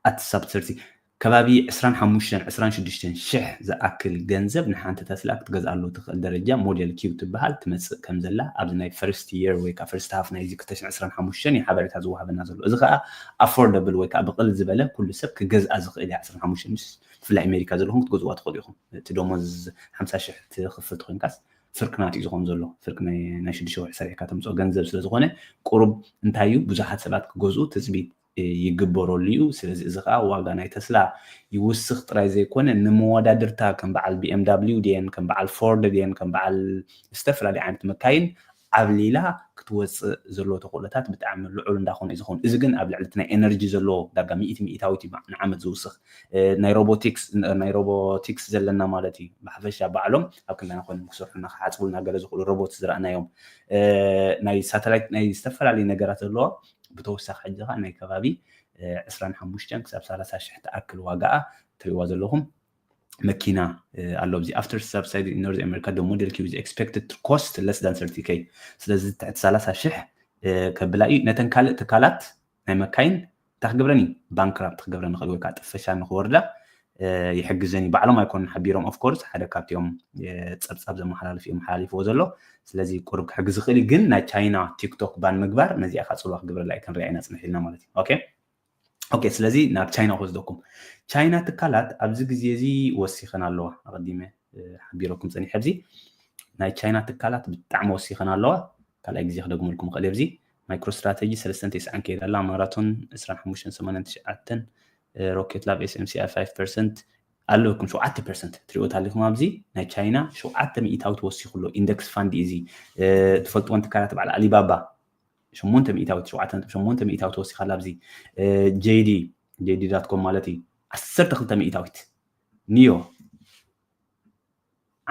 at sub thirty ከባቢ ዕስራን ሓሙሽተን ዕስራን ሽዱሽተን ሽሕ ዝኣክል ገንዘብ ንሓንቲ ተስላ ክትገዝኣሉ ትኽእል ደረጃ ሞዴል ኪው ትበሃል ትመፅእ ከም ዘላ ኣብዚ ናይ ፈርስት የር ወይ ከዓ ፈርስት ሃፍ ናይዚ ክልተ ሽሕን ዕስራን ሓሙሽተን እዩ ሓበሬታ ዝወሃበና ዘሎ እዚ ከዓ ኣፎርደብል ወይ ከዓ ብቕል ዝበለ ኩሉ ሰብ ክገዝኣ ዝኽእል እያ ዕስራን ሓሙሽተን ምስ ብፍላይ ኣሜሪካ ዘለኹም ክትገዝዋ ትኽእሉ ኢኹም እቲ ደሞዝ ሓምሳ ሽሕ ትኽፍል ተኮይንካስ ፍርቂ ናት እዩ ዝኾን ዘሎ ፍርቂ ናይ ሽዱሽተ ወርሒ ሰሪሕካ ተምፅኦ ገንዘብ ስለ ዝኾነ ቁሩብ እንታይ እዩ ብዙሓት ሰባት ክገዝኡ ትፅቢት ይግበረሉ እዩ ስለዚ እዚ ከዓ ዋጋ ናይ ተስላ ይውስኽ ጥራይ ዘይኮነ ንመወዳድርታ ከም በዓል ቢኤምዳብሊው ድየን ከም በዓል ፎርድ ድየን ከም በዓል ዝተፈላለዩ ዓይነት መካይን ዓብሊላ ክትወፅእ ዘለዎ ተኽእሎታት ብጣዕሚ ልዑል እንዳኾነ እዩ ዝኸውን። እዚ ግን ኣብ ልዕሊ እቲ ናይ ኤነርጂ ዘለዎ ዳርጋ ሚእቲ ሚእታዊት እዩ ንዓመት ዝውስኽ። ናይ ሮቦቲክስ ናይ ሮቦቲክስ ዘለና ማለት እዩ። ብሓፈሻ ባዕሎም ኣብ ክንዳና ኮይኖም ክሰርሑና ክሓፅቡልና ገለ ዝኽእሉ ሮቦት ዝረኣናዮም ናይ ሳተላይት ናይ ዝተፈላለዩ ነገራት ዘለዎ ብተወሳኺ ሕጂ ከዓ ናይ ከባቢ ዕስራን ሓሙሽተን ክሳብ ሰላሳ ሽሕ ትኣክል ዋጋኣ ትሪእዋ ዘለኹም መኪና ኣሎ። እዚ after subsidy in North America the model Q is expected to cost less than thirty K። ስለዚ ትሕቲ ሰላሳ ሽሕ ከብላ እዩ። ነተን ካልእ ትካላት ናይ መካይን እንታይ ክገብረን እዩ? ባንክራፕት ክገብረን ይኽእል ወይ ከዓ ጥፈሻ ንክወርዳ ይሕግዘን እዩ። ባዕሎም ኣይኮኑን ሓቢሮም። Of course ሓደ ካብቲኦም ፀብፃብ ዘመሓላልፍ እዮም ሓላሊፍዎ ዘሎ። ስለዚ ቁሩብ ክሕግዝ ይኽእል እዩ። ግን ናይ ቻይና ቲክቶክ ባን ምግባር ነዚኣ ከዓ ፅልዋ ክግብረላ እዩ ክንሪኣ ኢና ፅንሕ ኢልና ማለት እዩ። ኦኬ ኦኬ ስለዚ ናብ ቻይና ክወስደኩም። ቻይና ትካላት ኣብዚ ግዜ እዚ ወሲኸን ኣለዋ። ኣቐዲመ ሓቢረኩም ፀኒሐ ኣብዚ ናይ ቻይና ትካላት ብጣዕሚ ወሲኸን ኣለዋ። ካልኣይ ግዜ ክደግመልኩም ይኽእል ኣብዚ ማይክሮ ስትራተጂ ሰለስተን ተስዓን ከይዳ ኣላ። ማራቶን ዕስራን ሓሙሽተን ሰማንያን ትሽዓተን ሮኬት ላብ S M C I five percent ኣለኩም ሸውዓተ percent ትሪኦ ታሊኹም ኣብዚ ናይ ቻይና ሸውዓተ ሚእታዊት ወሲኹ ኣሎ። ኢንደክስ ፋንድ እዚ ትፈልጥዎን ትካላት በዓል ኣሊባባ ሸሞንተ ሚእታዊት ሸውዓተ ነጥቢ ሸሞንተ ሚእታዊት ወሲኻ ኣላ። ኣብዚ JD JD dot com ማለት እዩ ዓሰርተ ክልተ ሚእታዊት ኒዮ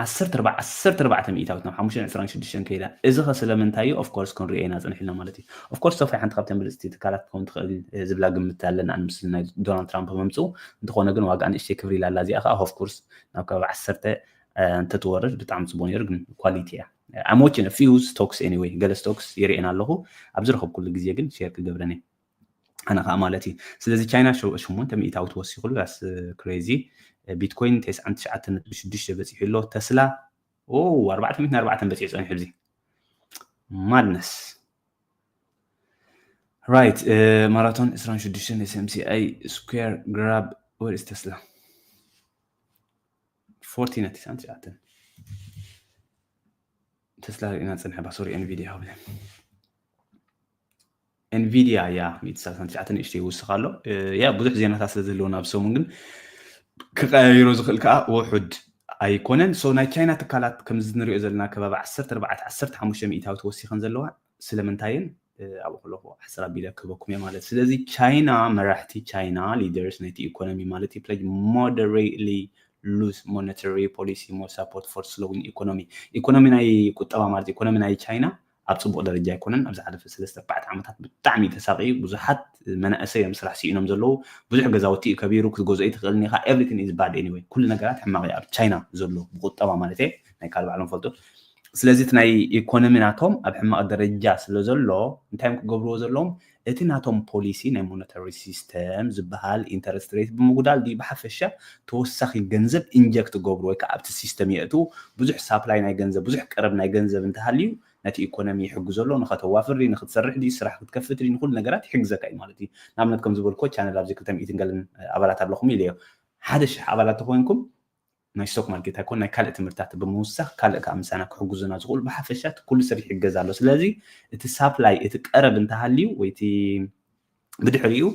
ዓሰርተ ኣርባዕተ ዓሰርተ ኣርባዕተ ሚእታዊት ናብ ሓሙሽተ ዕስራን ሽዱሽተን ከይዳ። እዚ ኸ ስለምንታይ እዩ? Of course ክንሪኦ ኢና ፅንሕ ኢልና ማለት እዩ። Of course ሶፋይ ሓንቲ ካብተን ብልፅቲ ትካላት ክኸውን ትኽእል ዝብላ ግምት ኣለና። ኣነ ምስ ናይ ዶናልድ ትራምፕ ምምፅኡ እንተኾነ ግን ዋጋ ንእሽተይ ክብር ኢላ ኣላ። እዚኣ ከዓ of course ናብ ከባቢ ዓሰርተ እንተትወርድ ብጣዕሚ ፅቡቅ ነይሩ። ግን ኳሊቲ እያ። I'm watching a few stocks anyway ገለ stocks ይርእየን ኣለኹ። ኣብ ዝረኸብኩሉ ግዜ ግን ሼር ክገብረን እየ። ኣነ ከዓ ማለት እዩ። ስለዚ ቻይና ሸሞንተ ሚእታዊት ወሲኹሉ። That's crazy። ቢትኮይን ተስዓን ትሽዓተን ነጥቢ ሽዱሽተ በፂሑ ኣሎ። ተስላ ኣርባዕተ ሚእትን ኣርባዕተን በፂሑ ፀኒሑ። እዚ ማድነስ። ራይት ማራቶን ዕስራን ሽዱሽተን S M C I Square Grab። Where is Tesla? ፎርቲ ነቲ ሳን ትሽዓተን ተስላ ርኢና ፀንሐ ባሶሪ ኤንቪዲያ ሃብለ ኤንቪዲያ እያ ሚእቲ ሰላሳን ትሽዓተን ንእሽተይ ይውስኽ ኣሎ። ያ ብዙሕ ዜናታት ስለ ዘለውና ኣብ ሰሙን ግን ክቀያይሮ ዝኽእል ከዓ ውሑድ ኣይኮነን። So ናይ ቻይና ትካላት ከምዚ ንሪኦ ዘለና ከባቢ ዓሰርተ ኣርባዕተ ዓሰርተ ሓሙሽተ ሚእታዊት ወሲኸን ዘለዋ ስለምንታይን ኣብኡ ከለኹ ኣሕፅር ኣቢለ ክህበኩም እየ ማለት። ስለዚ ቻይና መራሕቲ ቻይና leaders ናይቲ ኢኮኖሚ ማለት እዩ pledge moderately loose monetary policy more support for slowing economy። ኢኮኖሚ ናይ ቁጠባ ማለት ኢኮኖሚ ናይ ቻይና ኣብ ፅቡቅ ደረጃ ኣይኮነን። ኣብ ዝሓለፈ ሰለስተ ኣርባዕተ ዓመታት ብጣዕሚ ተሳቂዩ ብዙሓት መናእሰይ እዮም ስራሕ ስኢኖም ዘለዉ። ብዙሕ ገዛውቲ እዩ ከቢሩ ክትገዝኦ ኣይትኽእልን ኢኻ። Everything is bad anyway። ኩሉ ነገራት ሕማቕ እዩ ኣብ ቻይና ዘሎ ብቁጠባ ማለት ናይ ካልእ ባዕሎም ፈልጡ። ስለዚ እቲ ናይ ኢኮኖሚ ናቶም ኣብ ሕማቕ ደረጃ ስለ ዘሎ እንታይ እዮም ክገብርዎ ዘለዎም? እቲ ናቶም ፖሊሲ ናይ ሞኔታሪ ሲስተም ዝበሃል ኢንተረስት ሬት ብምጉዳል ድዩ ብሓፈሻ ተወሳኺ ገንዘብ ኢንጀክት ክገብሩ ወይ ከዓ ኣብቲ ሲስተም የእትዉ ብዙሕ ሳፕላይ ናይ ገንዘብ ብዙሕ ቀረብ ናይ ገንዘብ እንተሃልዩ ነቲ ኢኮኖሚ ይሕግዞ ኣሎ። ንኸተዋፍር ድዩ ንክትሰርሕ ድዩ ስራሕ ክትከፍት ድዩ ንኩሉ ነገራት ይሕግዘካ እዩ ማለት እዩ። ንኣብነት ከም ዝበልኮ ቻነል ኣብዚ ክልተ ሚእትን ገለን ኣባላት ኣለኹም ኢለዮ። ሓደ ሽሕ ኣባላት ተኮይንኩም ናይ ስቶክ ማርኬት ኣይኮን ናይ ካልእ ትምህርታት ብምውሳኽ ካልእ ከዓ ምሳና ክሕግዙና ዝኽእሉ ብሓፈሻ እቲ ኩሉ ሰብ ይሕገዝ ኣሎ። ስለዚ እቲ ሳፕላይ እቲ ቀረብ እንተሃልዩ ወይ እቲ ብድሕሪኡ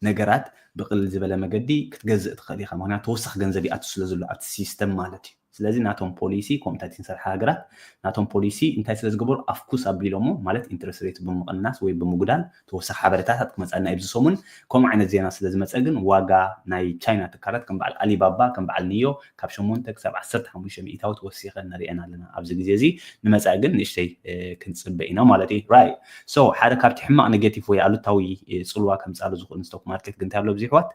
ነገራት ብቅልል ዝበለ መገዲ ክትገዝእ ትኽእል ኢኻ። ምክንያቱ ተወሳኺ ገንዘብ ይኣቱ ስለ ዘሎ ኣብቲ ሲስተም ማለት እዩ። ስለዚ ናቶም ፖሊሲ ከምኡታት ዝሰርሓ ሃገራት ናቶም ፖሊሲ እንታይ ስለ ዝገበሩ ኣፍኩስ ኣቢሎሞ ማለት ኢንትረስት ሬት ብምቕናስ ወይ ብምጉዳል ተወሳኺ ሓበሬታታት ክመፀና እዩ። ኣብዚ ሰሙን ከምኡ ዓይነት ዜና ስለ ዝመፀ ግን ዋጋ ናይ ቻይና ትካላት ከም በዓል ኣሊባባ ከም በዓል ኒዮ ካብ ሸሞንተ ክሳብ ዓሰርተ ሓሙሽተ ሚእታዊት ወሲኸ ንሪአን ኣለና። ኣብዚ ግዜ እዚ ንመፃኢ ግን ንእሽተይ ክንፅበ ኢና ማለት እዩ። Right so ሓደ ካብቲ ሕማቕ ኔጌቲቭ ወይ ኣሉታዊ ፅልዋ ከምፃሉ ዝኽእል ስቶክ ማርኬት ግን እንታይ ኣሎ ብዙሕዋት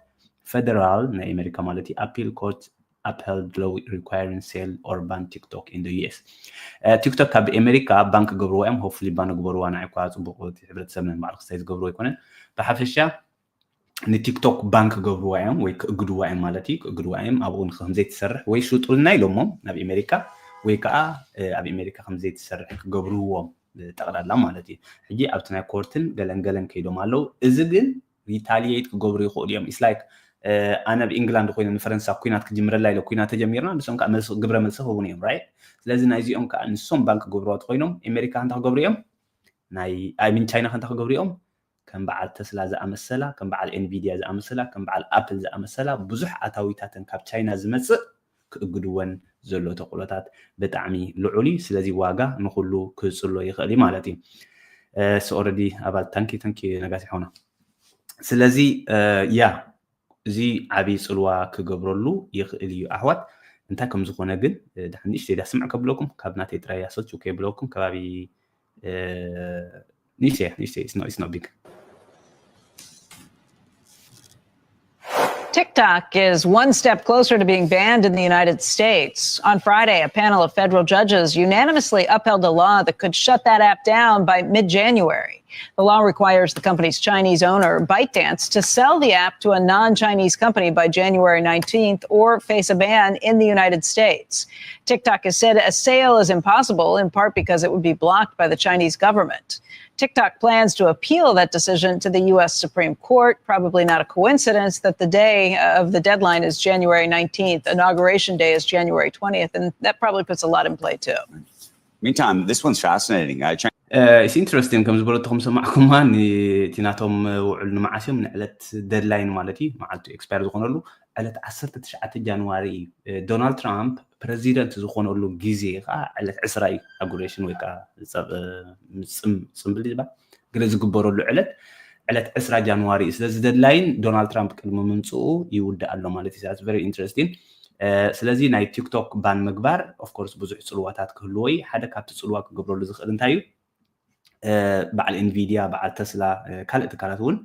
ፈደራል ናይ ኣሜሪካ ማለት እዩ appeal court upheld law requiring sale or ban TikTok in the U S። ቲክቶክ ካብ ኣሜሪካ ባን ክገብርዋ እዮም። ሆፕፉሊ ባን ግበርዋ ንዓይ እኳ ፅቡቅ እቲ ሕብረተሰብ ናይ ባዕሉ ክስታይ ዝገብርዎ ኣይኮነን። ብሓፈሻ ንቲክቶክ ባን ክገብርዋ እዮም ወይ ክእግድዋ እዮም ማለት እዩ። ክእግድዋ እዮም ኣብኡ ከምዘይትሰርሕ ወይ ሽጡልና ኢሎሞም ናብ ኣሜሪካ ወይ ከዓ ኣብ ኣሜሪካ ከምዘይትሰርሕ ክገብርዎም ጠቕላላ ማለት እዩ። ሕጂ ኣብቲ ናይ ኮርትን ገለን ገለን ከይዶም ኣለዉ። እዚ ግን ሪታሊየት ክገብሩ ይኽእሉ እዮም። It's like ኣነ ኣብ ኢንግላንድ ኮይነ ንፈረንሳ ኩናት ክጅምረላ ኢለ ኩናት ተጀሚርና ንሶም ከዓ ግብረ መልሲ ክህቡን እዮም right። ስለዚ ናይዚኦም ከዓ ንሶም ባን ክገብርዋ ተኮይኖም ኣሜሪካ ከንታ ክገብሩ እዮም ናይ I mean ቻይና ከንታ ክገብሩ እዮም ከም በዓል ተስላ ዝኣመሰላ ከም በዓል ኤንቪድያ ዝኣመሰላ ከም በዓል ኣፕል ዝኣመሰላ ብዙሕ ኣታዊታተን ካብ ቻይና ዝመፅእ ክእግድወን ዘሎ ተኽእሎታት ብጣዕሚ ልዑል እዩ። ስለዚ ዋጋ ንኹሉ ክጽሎ ይኽእል እዩ ማለት እዩ። ስ ኦረዲ ኣባል ታንኪ ታንኪ ነጋሲ ሓውና። ስለዚ ያ እዚ ዓብዪ ጽልዋ ክገብረሉ ይኽእል እዩ ኣሕዋት። እንታይ ከም ዝኾነ ግን ድሓን ንእሽተይ ዳስምዕ ከብለኩም፣ ካብ ናተይ ጥራይ ኣሰልችው ከይብለኩም ከባቢ ንእሽተይ ንእሽተይ it's not big. TikTok is one step closer to being banned in the United States. On Friday, a panel of federal judges unanimously upheld a law that could shut that app down by mid January. The law requires the company's Chinese owner, ByteDance, to sell the app to a non Chinese company by January nineteenth or face a ban in the United States. TikTok has said a sale is impossible, in part because it would be blocked by the Chinese government. TikTok plans to appeal that decision to the U S Supreme Court. Probably not a coincidence that the day of the deadline is January nineteenth. Inauguration day is January twentieth, and that probably puts a lot in play too. Meantime, this one's fascinating. I ኢስ ኢንትረስቲንግ ከም ዝበለትኹም ሰማዕኩማ። እቲ ናቶም ውዕል ንመዓስ እዮም ንዕለት ደድላይን ማለት እዩ፣ መዓልቱ ኤክስፓየር ዝኾነሉ ዕለት ዓሰርተ ትሽዓተ ጃንዋሪ እዩ። ዶናልድ ትራምፕ ፕረዚደንት ዝኾነሉ ግዜ ከዓ ዕለት ዕስራ እዩ። ኣጉሬሽን ወይ ከዓ ፅምብል ዝበሃል ግለ ዝግበረሉ ዕለት ዕለት ዕስራ ጃንዋሪ እዩ። ስለዚ ደድላይን ዶናልድ ትራምፕ ቅድሚ ምምፅኡ ይውዳእ ኣሎ ማለት እዩ። ቨሪ ኢንትረስቲንግ። ስለዚ ናይ ቲክቶክ ባን ምግባር ኦፍኮርስ ብዙሕ ፅልዋታት ክህልዎ እዩ። ሓደ ካብቲ ፅልዋ ክገብረሉ ዝኽእል እንታይ እዩ? በዓል ኢንቪድያ፣ በዓል ተስላ፣ ካልእ ትካላት እውን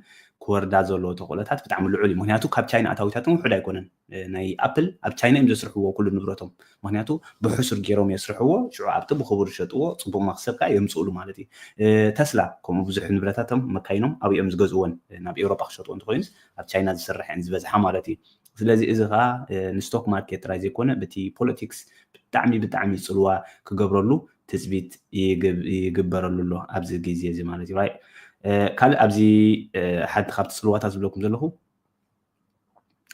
ክወርዳ ዘለዎ ተኽእሎታት ብጣዕሚ ልዑል እዩ። ምክንያቱ ካብ ቻይና ኣታዊታቶም ውሑድ ኣይኮነን። ናይ ኣፕል ኣብ ቻይና እዮም ዘስርሕዎ ኩሉ ንብረቶም። ምክንያቱ ብሕሱር ገይሮም የስርሕዎ፣ ሽዑ ኣብቲ ብክቡር ይሸጥዎ፣ ፅቡቅ መክሰብ ከዓ የምፅእሉ ማለት እዩ። ተስላ ከምኡ ብዙሕ ንብረታቶም መካይኖም ኣብኦም ዝገዝእወን ናብ ኤውሮጳ ክሸጥዎ እንተኮይኑስ ኣብ ቻይና ዝስራሕ እየን ዝበዝሓ ማለት እዩ። ስለዚ እዚ ከዓ ንስቶክ ማርኬት ጥራይ ዘይኮነ በቲ ፖለቲክስ ብጣዕሚ ብጣዕሚ ፅልዋ ክገብረሉ ትፅቢት ይግበረሉ ኣሎ ኣብዚ ግዜ እዚ ማለት እዩ። ካልእ ኣብዚ ሓንቲ ካብቲ ፅልዋታት ዝብለኩም ዘለኹ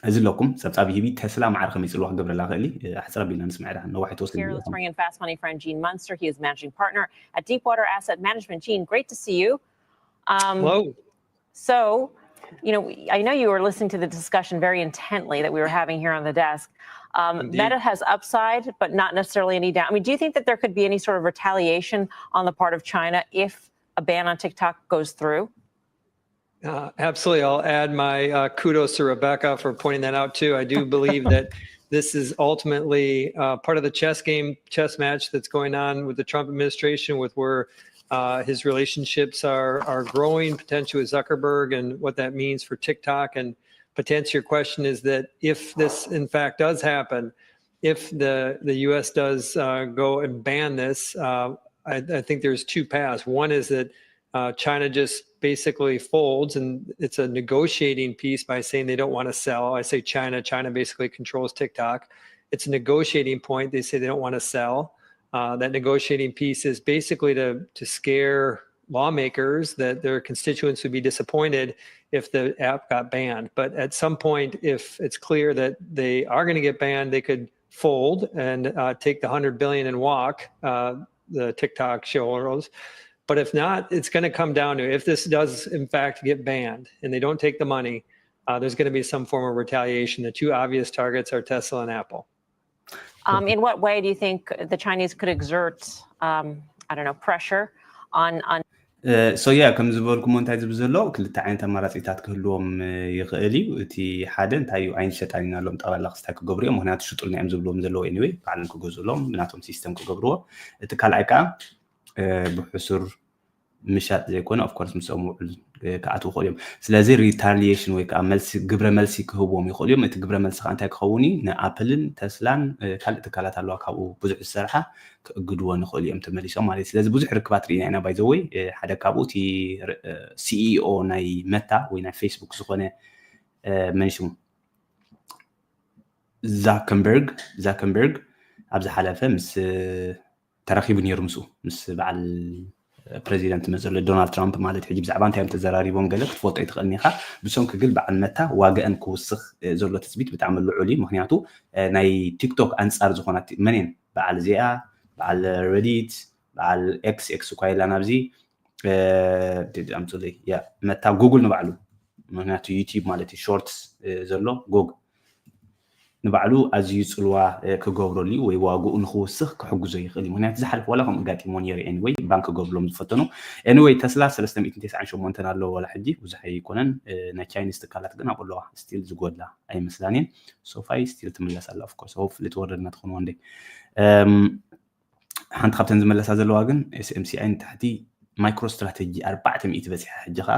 እዚ ኣለኩም ጸብጻብ ይህቢ። ተስላ ማዕረ ከመይ ጽልዋ ክገብረላ ክእል ኣሕጽር ኣቢልና ንስምዐ ዳ ነዋሕ ተወስድ Here, let's bring in Fast Money friend Gene Munster. He is managing partner at Deepwater Asset Management. Gene, great to see you. Um, Hello. So, you know, we- I know you were listening to the discussion very intently that we were having here on the desk. Um, Indeed. Meta has upside, but not necessarily any down. I mean, do you think that there could be any sort of retaliation on the part of China if a ban on TikTok goes through? Uh, absolutely. I'll add my uh, kudos to Rebecca for pointing that out, too. I do believe that this is ultimately uh, part of the chess game, chess match that's going on with the Trump administration, with where uh, his relationships are, are growing, potentially with Zuckerberg, and what that means for TikTok. And, but to answer your question, is that if this, in fact, does happen, if the, the U S does uh, go and ban this, uh, I, I think there's two paths. One is that uh, China just basically folds, and it's a negotiating piece by saying they don't want to sell. I say China. China basically controls TikTok. It's a negotiating point. They say they don't want to sell. Uh, that negotiating piece is basically to to scare lawmakers that their constituents would be disappointed if the app got banned. But at some point, if it's clear that they are going to get banned, they could fold and uh, take the hundred billion and walk uh, the TikTok shareholders. But if not, it's going to come down to if this does in fact get banned and they don't take the money, uh, there's going to be some form of retaliation. The two obvious targets are Tesla and Apple. Um, in what way do you think the Chinese could exert, um, I don't know, pressure on on ሶያ ከም ዝበልኩሞ እንታይ ዝብል ዘሎ ክልተ ዓይነት ኣማራፂታት ክህልዎም ይኽእል እዩ። እቲ ሓደ እንታይ እዩ ኣይንሸጣን ኢና ሎም ጠቕላላ ክስታይ ክገብሩ እዮም። ምክንያቱ ሽጡልና እዮም ዝብልዎም ዘለዉ anyway ባዕሎም ክገዝእሎም ብናቶም ሲስተም ክገብርዎ። እቲ ካልኣይ ከዓ ብሕሱር ምሻጥ ዘይኮነ ኦፍኮርስ ምስኦም ውዕል ክኣትዉ ክእሉ እዮም። ስለዚ ሪታሊሽን ወይ ከዓ መልሲ ግብረ መልሲ ክህብዎም ይኽእሉ እዮም። እቲ ግብረ መልሲ ከዓ እንታይ ክኸውን እዩ? ንኣፕልን ተስላን ካልእ ትካላት ኣለዋ ካብኡ ብዙሕ ዝሰርሓ ክእግድዎ ንኽእሉ እዮም ተመሊሶም ማለት እዩ። ስለዚ ብዙሕ ርክባት ርኢና ኢና ባይዘወይ ሓደ ካብኡ እቲ ሲኢኦ ናይ መታ ወይ ናይ ፌስቡክ ዝኾነ መን ሽሙ ዛከንበርግ ዛከንበርግ ኣብ ዝሓለፈ ምስ ተራኺቡ ነይሩ ምስኡ ምስ በዓል ፕሬዚደንት መፅእ ዘሎ ዶናልድ ትራምፕ ማለት ሕጂ ብዛዕባ እንታይ እዮም ተዘራሪቦም ገለ ክትፈልጦ ኣይትኽእልን ኢኻ። ብሰንኪ ግን በዓል መታ ዋጋአን ክውስኽ ዘሎ ትፅቢት ብጣዕሚ ልዑል እዩ። ምክንያቱ ናይ ቲክቶክ ኣንፃር ዝኾና መን እየን በዓል እዚኣ በዓል ረዲት በዓል ኤክስ ኤክስ እኳ የላን ኣብዚ ኣምፅለይ መታ ጉግል ንባዕሉ ምክንያቱ ዩቲብ ማለት እዩ ሾርትስ ዘሎ ጉግል ንባዕሉ ኣዝዩ ፅልዋ ክገብረሉ እዩ ወይ ዋግኡ ንክውስኽ ክሕግዞ ይኽእል እዩ። ምክንያቱ ዝሓለፈ ዋላ ከምኡ ኣጋጢሞ ነይሩ። Anyway ባንክ ክገብርሎም ዝፈተኑ። Anyway ተስላ ሰለስተ ሚእትን ተስዓን ሸሞንተን ኣለዎ ዋላ ሕጂ ብዙሕ ኣይኮነን። ናይ ቻይኒዝ ትካላት ግን ኣብኡ ኣለዋ። ስቲል ዝጎድላ ኣይመስላን እየን። ሶፋይ ስቲል ትምለስ ኣላ። Of course hopefully ትወርደና ትኾን one day። ሓንቲ ካብተን ዝመለሳ ዘለዋ ግን SMCI ንታሕቲ MicroStrategy ኣርባዕተ ሚእቲ በፂሓ። ሕጂ ከዓ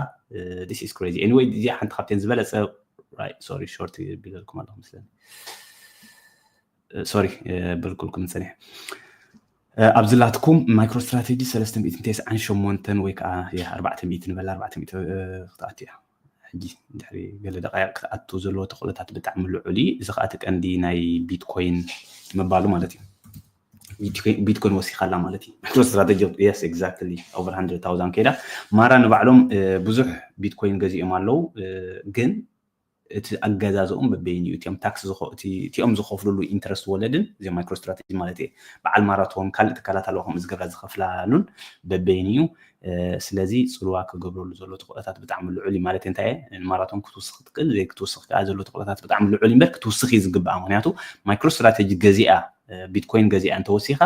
this is crazy። Anyway እዚኣ ሓንቲ ካብተን ዝበለፀ። Sorry short ቢለልኩም ኣለኹ መስለኒ። Sorry በልኩልኩም ፀኒሐ። ኣብዚ ላትኩም MicroStrategy ሰለስተ ሚእትን ተስዓን ሸሞንተን ወይ ከዓ ኣርባዕተ ሚእቲ ንበላ ኣርባዕተ ሚእቲ ክትኣቱ እያ። ሕጂ ድሕሪ ገለ ደቃይቕ ክትኣቱ ዘለዎ ተኽእሎታት ብጣዕሚ ልዑል እዩ። እዚ ከዓ እቲ ቀንዲ ናይ ቢትኮይን ምባሉ ማለት እዩ። ቢትኮይን ወሲኻ ኣላ ማለት እዩ። MicroStrategy yes exactly over hundred thousand ከይዳ። ማራ ንባዕሎም ብዙሕ ቢትኮይን ገዚኦም ኣለዉ። ግን እቲ ኣገዛዝኦም በበይኑ እዩ። እቲኦም ታክስ እቲኦም ዝኸፍልሉ ኢንትረስት ወለድን እዚ MicroStrategy ማለት እየ። በዓል ማራቶን ካልእ ትካላት ኣለዋ ከምኡ ዝገብራ ዝኸፍላሉን በበይኑ እዩ። ስለዚ ፅልዋ ክገብረሉ ዘሎ ተኽእሎታት ብጣዕሚ ልዑል እዩ ማለት እንታይ ንማራቶን ክትውስኽ ትክእል ዘይ ክትውስኽ ከዓ ዘሎ ተኽእሎታት ብጣዕሚ ልዑል እምበር ክትውስኽ እዩ ዝግባኣ። ምክንያቱ MicroStrategy ገዚኣ ቢትኮይን ገዚኣ እንተወሲኻ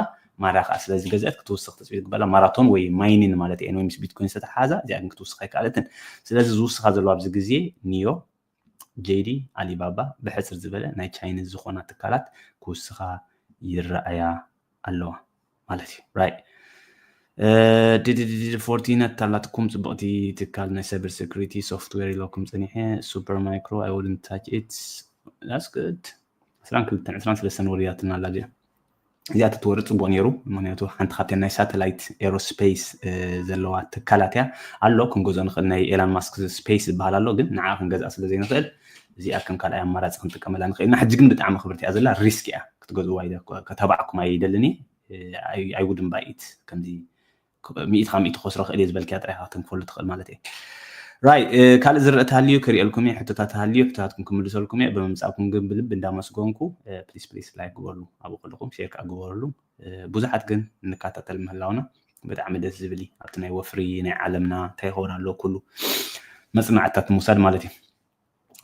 ማራ ከዓ ስለዚ ገዚኣት ክትውስኽ ትፅቢት ግበላ። ማራቶን ወይ ማይኒን ማለት እየን ወይ ምስ ቢትኮይን ዝተተሓሓዛ እዚኣ ግን ክትውስኽ ኣይከኣለትን። ስለዚ ዝውስኻ ዘሎ ኣብዚ ግዜ ኒዮ፣ ጄዲ፣ ኣሊባባ ብሕፅር ዝበለ ናይ ቻይኒዝ ዝኾና ትካላት ክውስኻ ይረኣያ ኣለዋ ማለት እዩ። Right ድድድድ ፎርቲነት ኣላትኩም ፅብቕቲ ትካል ናይ cyber security software ኢለኩም ፀኒሐ። Super Micro I wouldn't touch it. That's good. ዕስራን ክልተን ዕስራን ሰለስተን ወሪዳትና ኣላ እዚኣ። እዚኣ ትትወርድ ፅቡቅ ነይሩ። ምክንያቱ ሓንቲ ካብተን ናይ ሳተላይት ኤሮስፔስ ዘለዋ ትካላት እያ። ኣሎ ክንገዝኦ ንኽእል ናይ ኤላን ማስክ ስፔስ ዝበሃል ኣሎ፣ ግን ንዓ ክንገዝኣ ስለ ዘይንኽእል እዚኣ ከም ካልኣይ ኣማራፂ ክንጥቀመላ ንኽእል ኢና። ሕጂ ግን ብጣዕሚ ክብርቲ እያ ዘላ፣ ሪስክ እያ ክትገዝእዋ ኢለ ከተባዕኩም ኣይደልን እየ። I wouldn't buy it ከምዚ ሚእቲ ካብ ሚእቲ ከስሮ ክእል እየ ዝበልክያ ጥራይ ኢኻ ከተንክፈሉ ትኽእል ማለት እየ። Right ካልእ ዝረአ ተሃልዩ ክርእየልኩም እየ፣ ሕቶታት ተሃልዩ ሕቶታትኩም ክምልሰልኩም እየ። ብምምፃእኩም ግን ብልቢ እንዳመስገንኩ please please like ግበርሉ፣ ኣብኡ ከለኹም ሼር ከዓ ግበርሉ። ብዙሓት ግን ንከታተል ምህላውና ብጣዕሚ ደስ ዝብል እዩ። ኣብቲ ናይ ወፍሪ ናይ ዓለምና እንታይ ይኸውን ኣሎ ኩሉ መፅናዕትታት ንምውሳድ ማለት እዩ።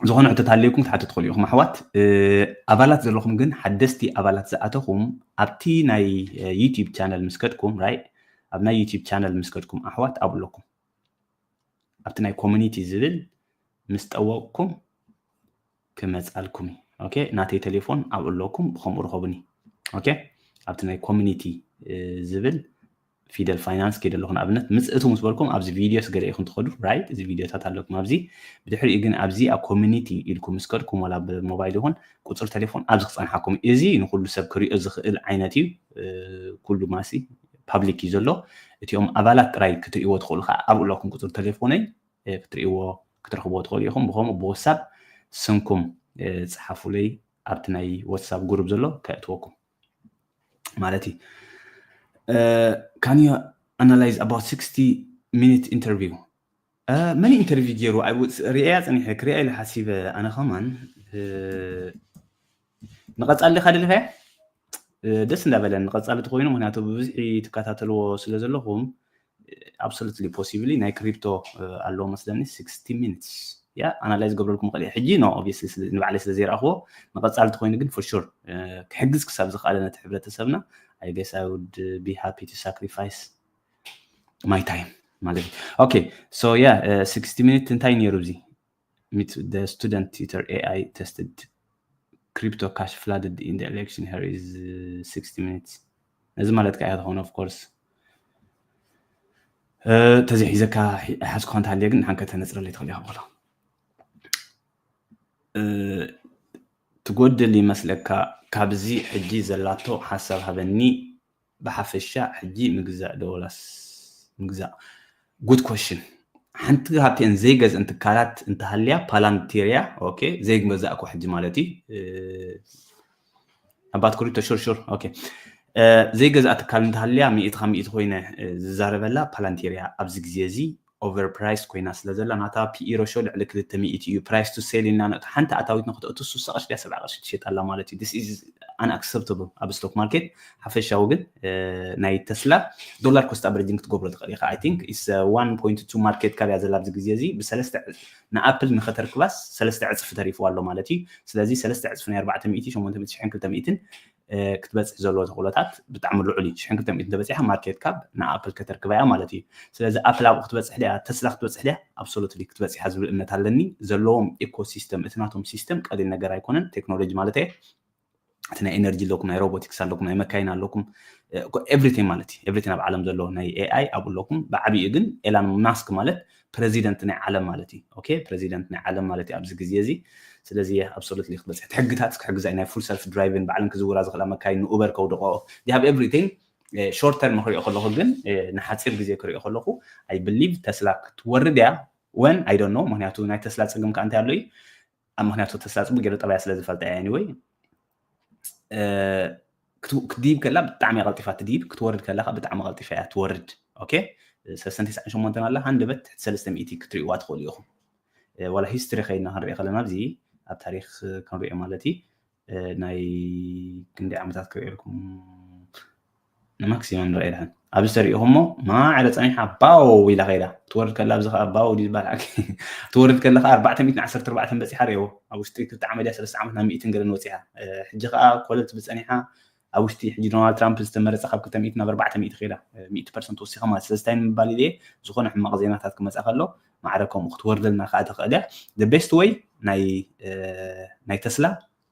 ዝኾነ ሕቶ ተሃልዩኩም ክትሓቱ ትኽእሉ ኢኹም ኣሕዋት። ኣባላት ዘለኹም ግን ሓደስቲ ኣባላት ዝኣተኹም ኣብቲ ናይ YouTube ቻነል ምስ ከድኩም right ኣብ ናይ YouTube ቻነል ምስ ከድኩም ኣሕዋት ኣብኡ ኣለኩም። ኣብቲ ናይ ኮሚኒቲ ዝብል ምስ ጠወቅኩም ክመፃልኩም እዩ። ኦኬ ናተይ ቴሌፎን ኣብኡ ኣለኩም ብከምኡ ርኸቡኒ። ኦኬ ኣብቲ ናይ ኮሚኒቲ ዝብል ፊደል ፋይናንስ ከይደ ኣለኹ ንኣብነት ምፅእቱ ምስ በልኩም ኣብዚ ቪድዮስ ገለ ኢኹም ትኸዱ right እዚ ቪድዮታት ኣለኩም ኣብዚ። ብድሕሪኡ ግን ኣብዚ ኣብ ኮሚኒቲ ኢልኩም ምስ ከድኩም ዋላ ብሞባይል ይኹን ቁፅሪ ቴሌፎን ኣብዚ ክፀንሓኩም እዚ ንኩሉ ሰብ ክሪኦ ዝኽእል ዓይነት እዩ። ኩሉ ማሲ ፓብሊክ እዩ ዘሎ። እቲኦም ኣባላት ጥራይ ክትርእይዎ ትኽእሉ ከዓ ኣብኡ ኣለኩም ቁፅሪ ቴሌፎነይ ክትርእይዎ ክትረኽብዎ ትኽእሉ ኢኹም። ብኸምኡ ብወሳብ ስምኩም ፅሓፉለይ ኣብቲ ናይ ወትሳፕ ግሩፕ ዘሎ ከእትወኩም ማለት እዩ። Can you analyze about sixty minute interview? መን ኢንተርቪው ገይሩ ሪኣያ ፀኒሐ ክሪኣ ኢለ ሓሲበ ኣነ ከማን። ንቐፃሊ ዲኻ ደሊኻያ? ደስ እንዳበለን ንቐፃሊ ተኮይኑ ምክንያቱ ብብዝሒ ትከታተልዎ ስለ ዘለኹም absolutely possibly ናይ ክሪፕቶ ኣለዎ መስለኒ። Sixty minutes ያ ኣናላይዝ ገብረልኩም ክእል ሕጂ no obviously ንባዕለይ ስለ ዘይረኣኽዎ ንቐፃሊ ተኮይኑ ግን for sure ክሕግዝ ክሳብ ዝኽኣለ ነቲ ሕብረተሰብና I guess I would be happy to sacrifice my time ማለት እዩ። Okay so yeah sixty minutes እንታይ ነይሩ እዚ? Meet the student tutor AI tested crypto cash flooded in the election here is sixty minutes ነዚ ማለት ከዓ ትኾነ of course ተዘይ ሒዘካ ሓዝኳ እንተሃልየ ግን ንሓን ከተነፅረለይ ትኽእል ኢኻ። ትጎድል ይመስለካ ካብዚ ሕጂ ዘላቶ ሓሳብ ሃበኒ። ብሓፈሻ ሕጂ ምግዛእ ዶ ወላስ ምግዛእ? Good question። ሓንቲ ካብተን ዘይገዝእን ትካላት እንተሃልያ ፓላንቴርያ okay ዘይመዛእኩ ሕጂ ማለት እዩ። ኣባት ክሪፕቶ ሹር ሹር okay ዘይገዝኣ ትካል እንተሃልያ ሚእቲ ካብ ሚእቲ ኮይነ ዝዛረበላ ፓላንቴርያ ኣብዚ ግዜ እዚ ኦቨር ፕራይስ ኮይና ስለ ዘላ ናታ ፒኢ ሮሾ ልዕሊ ክልተ ሚእቲ እዩ price to sell ኢልና ነእቱ ሓንቲ ኣታዊት ንክተእቱ ሱሳ ቅርሺ ድያ ሰብዓ ቅርሺ ትሸጣላ ማለት እዩ። This is unacceptable ኣብ stock market። ሓፈሻዊ ግን ናይ ተስላ dollar cost averaging ክትገብሮ ትኽእል ኢኻ። I think it's one point two market cap እያ ዘላ ኣብዚ ግዜ እዚ። ብሰለስተ ንኣፕል ንኸተርክባስ ሰለስተ ዕፅፊ ተሪፍዋ ኣሎ ማለት እዩ። ስለዚ ሰለስተ ዕፅፊ ናይ ኣርባዕተ ሚእቲ ሸሞንተ ሚእቲ ሽሕን ክልተ ሚእትን ክትበፅሕ ዘለዎ ተኽእሎታት ብጣዕሚ ልዑል እዩ። ሽሕን ክልተ ሚእትን ተበፂሓ market cap ንኣፕል ከተርክባ እያ ማለት እዩ። ስለዚ ኣፕል ኣብኡ ክትበፅሕ ድያ፣ ተስላ ክትበፅሕ ድያ? Absolutely ክትበፅሕ እያ ዝብል እምነት ኣለኒ። ዘለዎም ecosystem፣ እቲ ናቶም system ቀሊል ነገር ኣይኮነን። ቴክኖሎጂ ማለት እየ፣ እቲ ናይ ኤነርጂ ኣለኩም፣ ናይ ሮቦቲክስ ኣለኩም፣ ናይ መካይን ኣለኩም፣ everything ማለት እዩ። Everything ኣብ ዓለም ዘሎ ናይ ኤኣይ ኣብኡ ኣለኩም። ብዓብዩ ግን ኤላን ማስክ ማለት ፕረዚደንት ናይ ዓለም ማለት እዩ። ኦኬ፣ ፕረዚደንት ናይ ዓለም ማለት እዩ ኣብዚ ግዜ እዚ። ስለዚ absolutely ክትበፅሕ፣ ሕግታት ክሕግዛ እዩ። ናይ full self driving፣ ባዕለን ክዝውራ ዝኽእላ መካይን፣ ንኡበር ከውድቆ፣ they have everything። Short term ክሪኦ ከለኹ ግን፣ ንሓፂር ግዜ ክሪኦ ከለኹ I believe ተስላ ክትወርድ እያ። When? I don't know። ምክንያቱ ናይ ተስላ ፀገም ከዓ እንታይ ኣሎ እዩ? ኣብ ምክንያቱ ተስላ ፅቡቅ ገይሩ ጠባያ ስለ ዝፈልጣ እያ። Anyway፣ ክትድይብ ከላ ብጣዕሚ እያ ቀልጢፋ ትድይብ፣ ክትወርድ ከላ ከዓ ብጣዕሚ ቀልጢፋ እያ ትወርድ። ኦኬ፣ ሰለስተን ተስዓን ሸሞንተን ኣላ፣ ሃንደበት ትሕቲ ሰለስተ ሚእቲ ክትሪእዋ ትኽእሉ ኢኹም። ዋላ ሂስትሪ ከይድና ክንሪኦ ከለና፣ ኣብዚ ኣብ ታሪክ ክንሪኦ ማለት እዩ፣ ናይ ክንደይ ዓመታት ክሪኦ ኢልኩም ንማክሲመም ንሪኦ ኢልኩም ኣብዚ ተሪኢኹሞ፣ ማዕረ ፀኒሓ ባው ኢላ ከይዳ። ትወርድ ከላ ኣብዚ ከዓ ባው ድዩ ዝበሃል? ሓቂ ትወርድ ከላ ከዓ ኣርባዕተ ሚእትን ዓሰርተ ኣርባዕተን በፂሓ ሪኦ። ኣብ ውሽጢ ክልተ ዓመት ድያ ሰለስተ ዓመት ናብ ሚእትን ገለን ወፂኣ። ሕጂ ከዓ ኮለል ትብል ፀኒሓ። ኣብ ውሽጢ ሕጂ ዶናልድ ትራምፕ ዝተመረፀ ካብ ክልተ ሚእቲ ናብ ኣርባዕተ ሚእቲ ከይዳ፣ ሚእቲ ፐርሰንት ወሲኻ ማለት። ስለዚ እንታይ ንምባል ኢለ፣ ዝኾነ ሕማቕ ዜናታት ክመፃ ከሎ ማዕረ ከምኡ ክትወርደልና ከዓ ትኽእል እያ። The best way ናይ ናይ ተስላ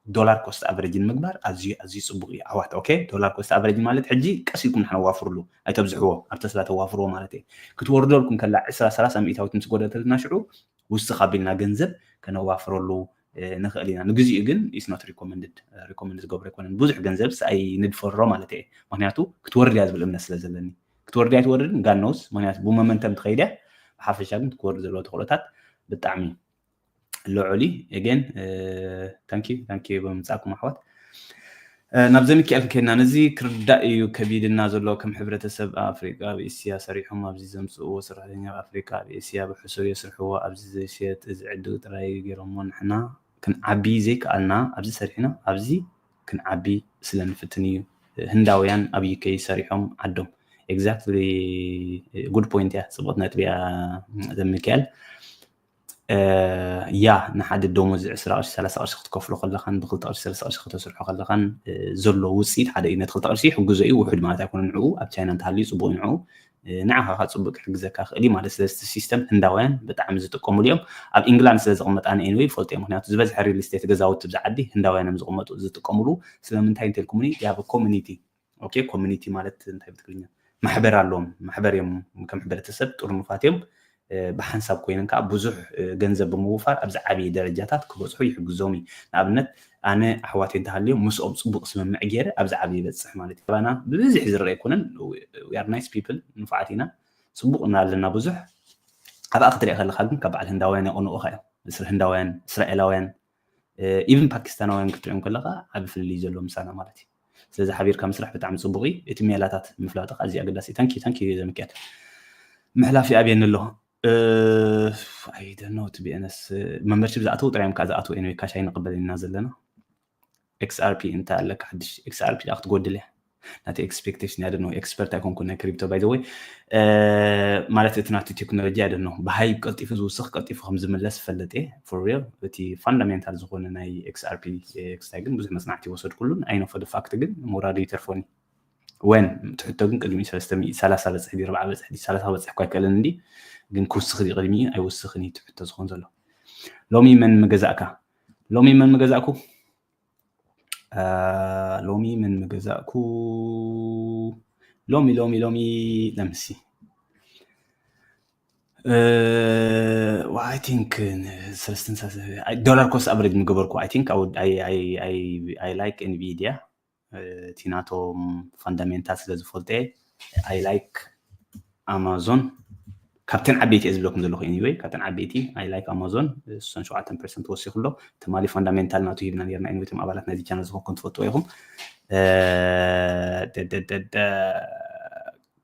dollar cost averaging ምግባር ኣዝዩ ኣዝዩ ፅቡቅ እዩ ኣሕዋት። ኦኬ፣ dollar cost averaging ማለት ሕጂ ቀስ ኢልኩም ንሕና ዋፍርሉ፣ ኣይተብዝሕዎ። ኣብ ተስላ ተዋፍርዎ ማለት እየ። ክትወርደልኩም ከላ ዕስራ ሰላሳ ሚእታዊት ምስ ጎደተልና ሽዑ ውስኽ ኣቢልና ገንዘብ ከነዋፍረሉ ንኽእል ኢና። ንግዚኡ ግን it's not recommended፣ recommend ዝገብሮ ኣይኮነን። ብዙሕ ገንዘብ ኣይንድፈሮ ማለት እየ። ምክንያቱ ክትወርድ እያ ዝብል እምነት ስለ ዘለኒ። ክትወርድ እያ ኣይትወርድን፣ God knows። ምክንያቱ ብሞመንተም ትኸይድ እያ። ብሓፈሻ ግን ክትወርድ ዘለዎ ተኽእሎታት ብጣዕሚ ልዑል እዩ። Again፣ thank you፣ thank you ብምምፃእኩም ኣሕዋት። ናብ ዘሚካኤል ክንከይድና፣ ነዚ ክርዳእ እዩ ከቢድና ዘሎ ከም ሕብረተሰብ። ኣብ ኣፍሪቃ፣ ኣብ እስያ ሰሪሖም ኣብዚ ዘምፅእዎ ሰራሕተኛ፣ ኣብ ኣፍሪቃ፣ ኣብ እስያ ብሕሱር የስርሕዎ። ኣብዚ ዘይሸየጥ እዚ ዕድል ጥራይ ገይሮሞ፣ ንሕና ክንዓቢ ዘይከኣልና ኣብዚ ሰሪሕና ኣብዚ ክንዓቢ ስለ ንፍትን እዩ። ህንዳውያን ኣብ ዩኬ ሰሪሖም ዓዶም። Exactly፣ good point እያ፣ ፅቡቅ ነጥቢ እያ ዘሚካኤል። ያ ንሓደ ደሞዝ ዕስራ ቅርሺ ሰላሳ ቅርሺ ክትከፍሎ ከለኻን ብክልተ ቅርሺ ሰለስተ ቅርሺ ከተስርሖ ከለኻን ዘሎ ውፅኢት ሓደ እዩ። ነቲ ክልተ ቅርሺ ይሕግዞ እዩ፣ ውሑድ ማለት ኣይኮነን ንዕኡ። ኣብ ቻይና እንተሃልዩ ፅቡቅ እዩ ንዕኡ። ንዓኻ ከዓ ፅቡቅ ክሕግዘካ ክእል እዩ ማለት። ስለዚ እቲ ሲስተም ህንዳውያን ብጣዕሚ ዝጥቀሙሉ እዮም። ኣብ ኢንግላንድ ስለ ዝቕመጥ ኣነ anyway ይፈልጦ እየ። ምክንያቱ ዝበዝሐ ሪል ስቴት ገዛውቲ ብዛ ዓዲ ህንዳውያን እዮም ዝቕመጡ ዝጥቀሙሉ። ስለምንታይ እንተልኩምኒ፣ they have a community። ኦኬ፣ ኮሚኒቲ ማለት እንታይ ብትግርኛ? ማሕበር ኣለዎም። ማሕበር እዮም፣ ከም ሕብረተሰብ ጥርኑፋት እዮም። ብሓንሳብ ኮይነን ከዓ ብዙሕ ገንዘብ ብምውፋር ኣብዚ ዓብዪ ደረጃታት ክበፅሑ ይሕግዞም እዩ። ንኣብነት ኣነ ኣሕዋተይ እንተሃልዮም ምስኦም ፅቡቅ ስምምዕ ገይረ ኣብዚ ዓብዪ ይበፅሕ ማለት እዩ። ባና ብብዝሒ ዝረአ ኣይኮነን። We are nice people፣ ንፉዓት ኢና፣ ፅቡቅ እና ኣለና ብዙሕ። ኣብኣ ክትሪኦ ከለካ ግን ካብ በዓል ህንዳውያን የቕንኡኻ እዮም። እስራ-፣ ህንዳውያን፣ እስራኤላውያን፣ ኢቭን ፓኪስታናውያን ክትሪኦም ከለካ ዓቢ ፍልልይ ዘሎ ምሳና ማለት እዩ። ስለዚ ሓቢርካ ምስራሕ ብጣዕሚ ፅቡቅ እዩ። እቲ ሜላታት ምፍላጥካ ኣዝዩ ኣገዳሲ እዩ። Thank you፣ thank you ዘሚካኤል። ምሕላፍ ይኣብየኒ ኣሎ። I don't know፣ to be honest፣ membership ዝኣተው ጥራይ እዮም ከዓ ዝኣተው። Anyway፣ ካሽ ኣይንቕበልን ኢና ዘለና። ኤክስኣርፒ እንታይ ኣለካ ሓድሽ? ኤክስኣርፒ ደኣ ክትጎድል እያ። ናተይ ኤክስፔክቴሽን እያ፣ I don't know፣ ኤክስፐርት ኣይኮንኩን ናይ ክሪፕቶ by the way። ማለት እቲ ናቱ ቴክኖሎጂ፣ I don't know፣ ብሃይፕ ቀልጢፉ ዝውስኽ ቀልጢፉ ከም ዝምለስ ይፈልጥ እየ። For real፣ እቲ ፋንዳሜንታል ዝኾነ ናይ ኤክስኣርፒ፣ ኤክስታይ ግን ብዙሕ መጽናዕቲ ይወሰድኩሉን። I know for the fact ግን ሞራሉ ይተርፎኒ። When? እቲ ሕቶ ግን ቅድሚኡ ሰለስተ ሚእቲ፣ ሰላሳ በጽሕ ድዩ፣ ኣርብዓ በጽሕ ድዩ? ሰላሳ ክበጽሕ እኳ ኣይክእልን እንዲ፣ ግን ክውስኽ ድዩ ቅድሚኡ? ኣይውስኽን እዩ እቲ ሕቶ ዝኾን ዘሎ። ሎሚ መን ምገዛእካ? ሎሚ መን ምገዛእኩ? ሎሚ መን ምገዛእኩ? ሎሚ፣ ሎሚ፣ ሎሚ፣ let me see። I think ሰለስተን ዶላር ኮስት ኣቨሬጅ ምገበርኩ። I think I would, I, I, I, I like Nvidia። እቲ ናቶም ፋንዳሜንታል ስለ ዝፈልጠ፣ I like Amazon። ካብተን ዓበይቲ እየ ዝብለኩም ዘለኹ። Anyway፣ ካብተን ዓበይቲ I like Amazon። እሱን ሸውዓተ ፐርሰንት ወሲኹ ኣሎ። ትማሊ ፋንዳሜንታል ናቱ ሂብና ነርና። Anyway፣ እቶም ኣባላት ናይዚ ቻነል ዝኾንኩም ትፈልጥዎ ኢኹም።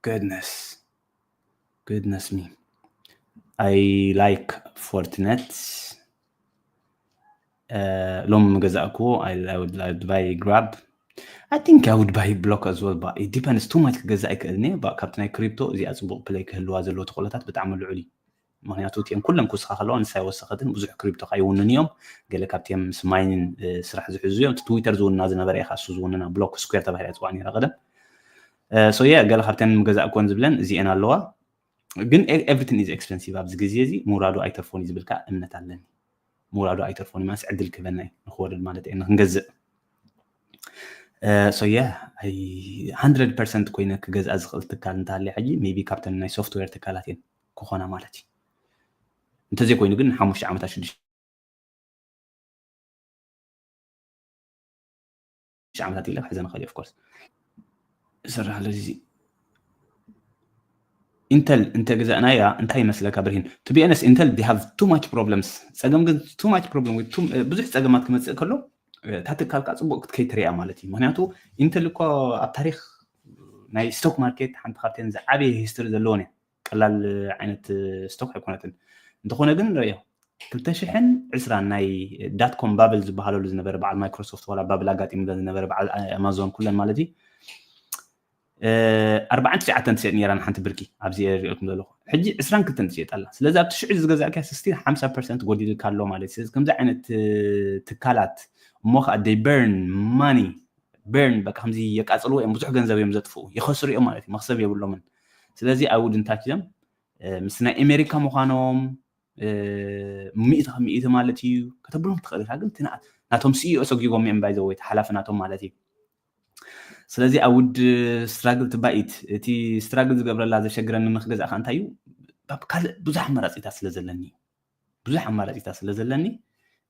Goodness፣ goodness me። I like Fortnite። ሎሚ ምገዛእኩዎ። I, I would, I would buy Grab። I think I would buy block as well, but it depends too much ክገዛእ ኣይክእልን እየ። But ካብቲ ናይ ክሪፕቶ እዚኣ ፅቡቅ ፕለይ ክህልዋ ዘለዎ ተኽእሎታት ብጣዕሚ ልዑል እዩ። ምክንያቱ እቲአን ኩለን ክውስኻ ከለዋ ንሳ ይወሰኸትን ብዙሕ ክሪፕቶ ከይውንን እዮም። ገለ ካብቲኦም ምስ ማይኒን ስራሕ ዝሕዙ እዮም። ትዊተር ዝውንና ዝነበረ እየ እሱ ዝውንና ብሎክ ስኩዌር ተባሂላ ትፅዋዕ ነይራ ቀደም። So yeah ገለ ካብተን ምገዛእኩወን ዝብለን እዚአን ኣለዋ። ግን everything is expensive ኣብዚ ግዜ እዚ ምውራዱ ኣይተርፎን እዩ ዝብል ከዓ እምነት ኣለኒ። ምውራዱ ኣይተርፎን ማለት ዕድል ክህበና እዩ ንክወርድ ማለት እዩ ንክንገዝእ። So yeah hundred percent ኮይነ ክገዝኣ ዝኽእል ትካል እንተሃልየ ሕጂ maybe ካብተን ናይ ሶፍትዌር ትካላት እየን ክኾና ማለት እዩ። እንተዘይኮይኑ ግን ንሓሙሽተ ዓመታት ሽዱሽተ ዓመታት ኢለ ክሕዘን እኽእል እየ። Of course ይሰርሕ ኣሎ እዚ ኢንተል እንተገዛእናያ እንታይ ይመስለካ ብርሂን? To be honest ኢንተል they have too much problems። ፀገም ግን too much problem ወይ ብዙሕ ፀገማት ክመፅእ ከሎ እታ ትካል ከዓ ፅቡቅ ክትከይድ ትሪኣ ማለት እዩ። ምክንያቱ ኢንተል እኮ ኣብ ታሪክ ናይ ስቶክ ማርኬት ሓንቲ ካብተን ዝዓበየ ሂስትሪ ዘለዎን እያ። ቀላል ዓይነት ስቶክ ኣይኮነትን። እንተኾነ ግን ርእዮ ክልተ ሽሕን ዕስራን ናይ ዳትኮም ባብል ዝበሃለሉ ዝነበረ በዓል ማይክሮሶፍት ዋላ ባብል ኣጋጢምለን ዝነበረ በዓል ኣማዞን ኩለን ማለት እዩ ኣርባዓን ትሽዓተን ትሸጥ ነይራ ንሓንቲ ብርኪ ኣብዚ ሪእልኩም ዘለኹ ሕጂ ዕስራን ክልተን ትሸጥ ኣላ። ስለዚ ኣብቲ ሽዑ ዝገዛእካ ስስቲል ሓምሳ ፐርሰንት ጎዲልካ ኣሎ ማለት እዩ። ስለዚ ከምዚ ዓይነት ትካላት እሞ ከዓ they burn money burn በቃ ከምዚ የቃፅልዎ እዮም። ብዙሕ ገንዘብ እዮም ዘጥፍኡ ይኸስሩ እዮም ማለት እዩ። መክሰብ የብሎምን። ስለዚ I wouldn't touch them ምስ ናይ ኣሜሪካ ምዃኖም ሚእቲ ካብ ሚእቲ ማለት እዩ ከተብሎም ትኽእል ኢኻ። ግን ናቶም ሲኢኦ ሰጊጎም እዮም ባይዘወይ ሓላፊ ናቶም ማለት እዩ። ስለዚ I would struggle to buy it። እቲ ስትራግል ዝገብረላ ዘሸግረኒ ንክገዛእ ከዓ እንታይ እዩ ካልእ ብዙሕ ኣማራፂታት ስለ ዘለኒ ብዙሕ ኣማራፂታት ስለ ዘለኒ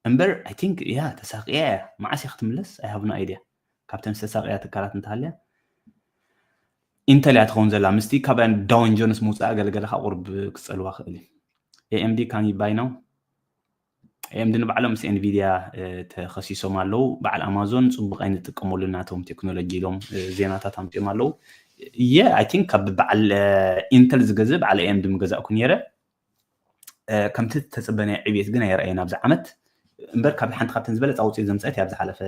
እምበር I think yeah ተሳቂያ እያ። መዓስ እያ ክትምለስ I have no idea። ካብተን ዝተሳቂያ ትካላት እንተሃልያ ኢንተል እያ ትኸውን ዘላ ምስቲ ካብ ዳውን ጆንስ ምውፃእ ገለገለ ከዓ ቁርብ ክፀልዋ ክእል እዩ። AMD can you buy now? AMD ንባዕሎም ምስ ኤንቪድያ ተኸሲሶም ኣለዉ። በዓል ኣማዞን ፅቡቅ ኣይንጥቀመሉ ናቶም ቴክኖሎጂ ኢሎም ዜናታት ኣምፅኦም ኣለዉ። የ I think ካብ በዓል ኢንተል ዝገዝእ በዓል AMD ምገዛእኩ ነይረ። ከምቲ ተፅበናዮ ዕብየት ግን ኣይረኣየን ኣብዚ ዓመት እምበር ካብ ሓንቲ ካብተን ዝበለፃ ውፅኢት ዘምፀአት እያ ኣብ ዝሓለፈ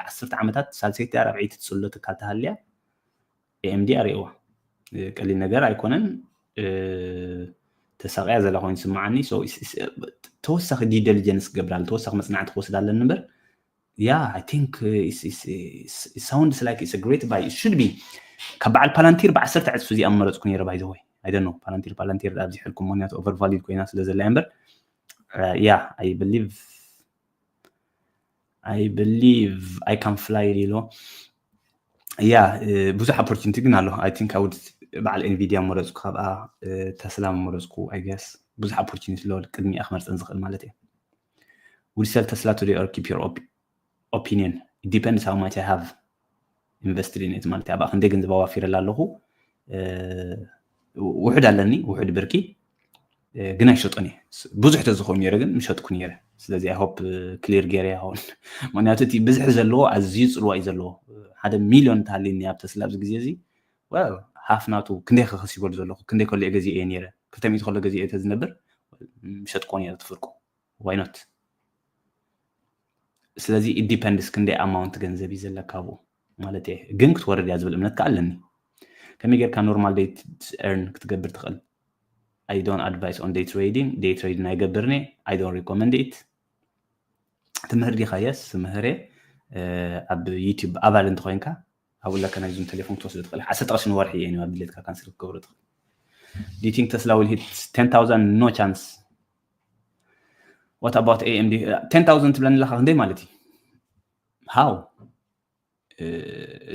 ዓሰርተ ዓመታት ሳልሰይቲ ራብዐይቲ ትፅሎ ትካል ተሃልያ AMD ኣርእዋ ቀሊል ነገር ኣይኮነን። ተሳቂያ ዘላ ኮይኑ ስምዓኒ። ተወሳኺ due diligence ክገብር ኣለ ተወሳኺ መፅናዕቲ ክወስድ ኣለኒ እምበር yeah I think sounds like it's a great buy. It should be ካብ በዓል ፓላንቲር ብዓሰርተ ዕፅፊ እዚኣ መረፅኩ ነይረ ባይዘወይ ኣይደኖ ፓላንቲር ፓላንቲር ኣብዚ ሕልኩም ምክንያቱ overvalued ኮይና ስለ ዘላ እምበር yeah I believe I believe I can fly ኢልዎ yeah ብዙሕ opportunity ግን ኣሎ። I think I would በዓል ኤንቪድያ መረፅኩ ካብኣ ተስላ መረፅኩ I guess ብዙሕ opportunity ኣሎ ቅድሚኣ ክመርፀን ዝኽእል ማለት እየ። Would sell Tesla today or keep your opinion? It depends how much I have invested in it ማለት እየ። ኣብኣ ክንደይ ገንዘብ ኣዋፊረላ ኣለኹ ውሕድ ኣለኒ ውሕድ ብርኪ ግን ኣይሸጦን እየ። ብዙሕ ተዝኸውን ነይረ ግን ምሸጥኩ ነይረ። ስለዚ I hope clear ገይረ ይኸውን ምክንያቱ እቲ ብዝሒ ዘለዎ ኣዝዩ ፅልዋ እዩ ዘለዎ። ሓደ ሚሊዮን እንተሃልዩኒ ኣብ ተስላ ኣብዚ ግዜ እዚ half ናቱ ክንደይ ከከሲበሉ ዘለኹ ክንደይ ከሎ እየ ገዚኤ ነይረ ክልተ ሚእቲ ከሎ ገዚኤ ተዝነብር ምሸጥኮ ነይረ ትፍርቆ why not? ስለዚ it depends ክንደይ amount ገንዘብ እዩ ዘለካ ኣብኡ ማለት እየ። ግን ክትወርድ እያ ዝብል እምነት ከዓ ኣለኒ። ከመይ ጌርካ normal day earn ክትገብር ትኽእል? I don't advise on day trading. Day trading ኣይገብርን እየ። I don't recommend it. ትምህር ዲኻ? Yes ትምህር እየ። ኣብ YouTube ኣባል እንተኾይንካ ኣብኡ ለካ ናይ ዙም ቴሌፎን ክትወስዶ ትኽእል። ዓሰርተ ቅርሺ ንወርሒ እየ ኣብ ድሌትካ ካንስል ክትገብሮ ትኽእል። Do you think Tesla will hit ten thousand? No chance. What about AMD? Ten thousand ትብለኒ ኣለኻ ክንደይ ማለት እዩ? How?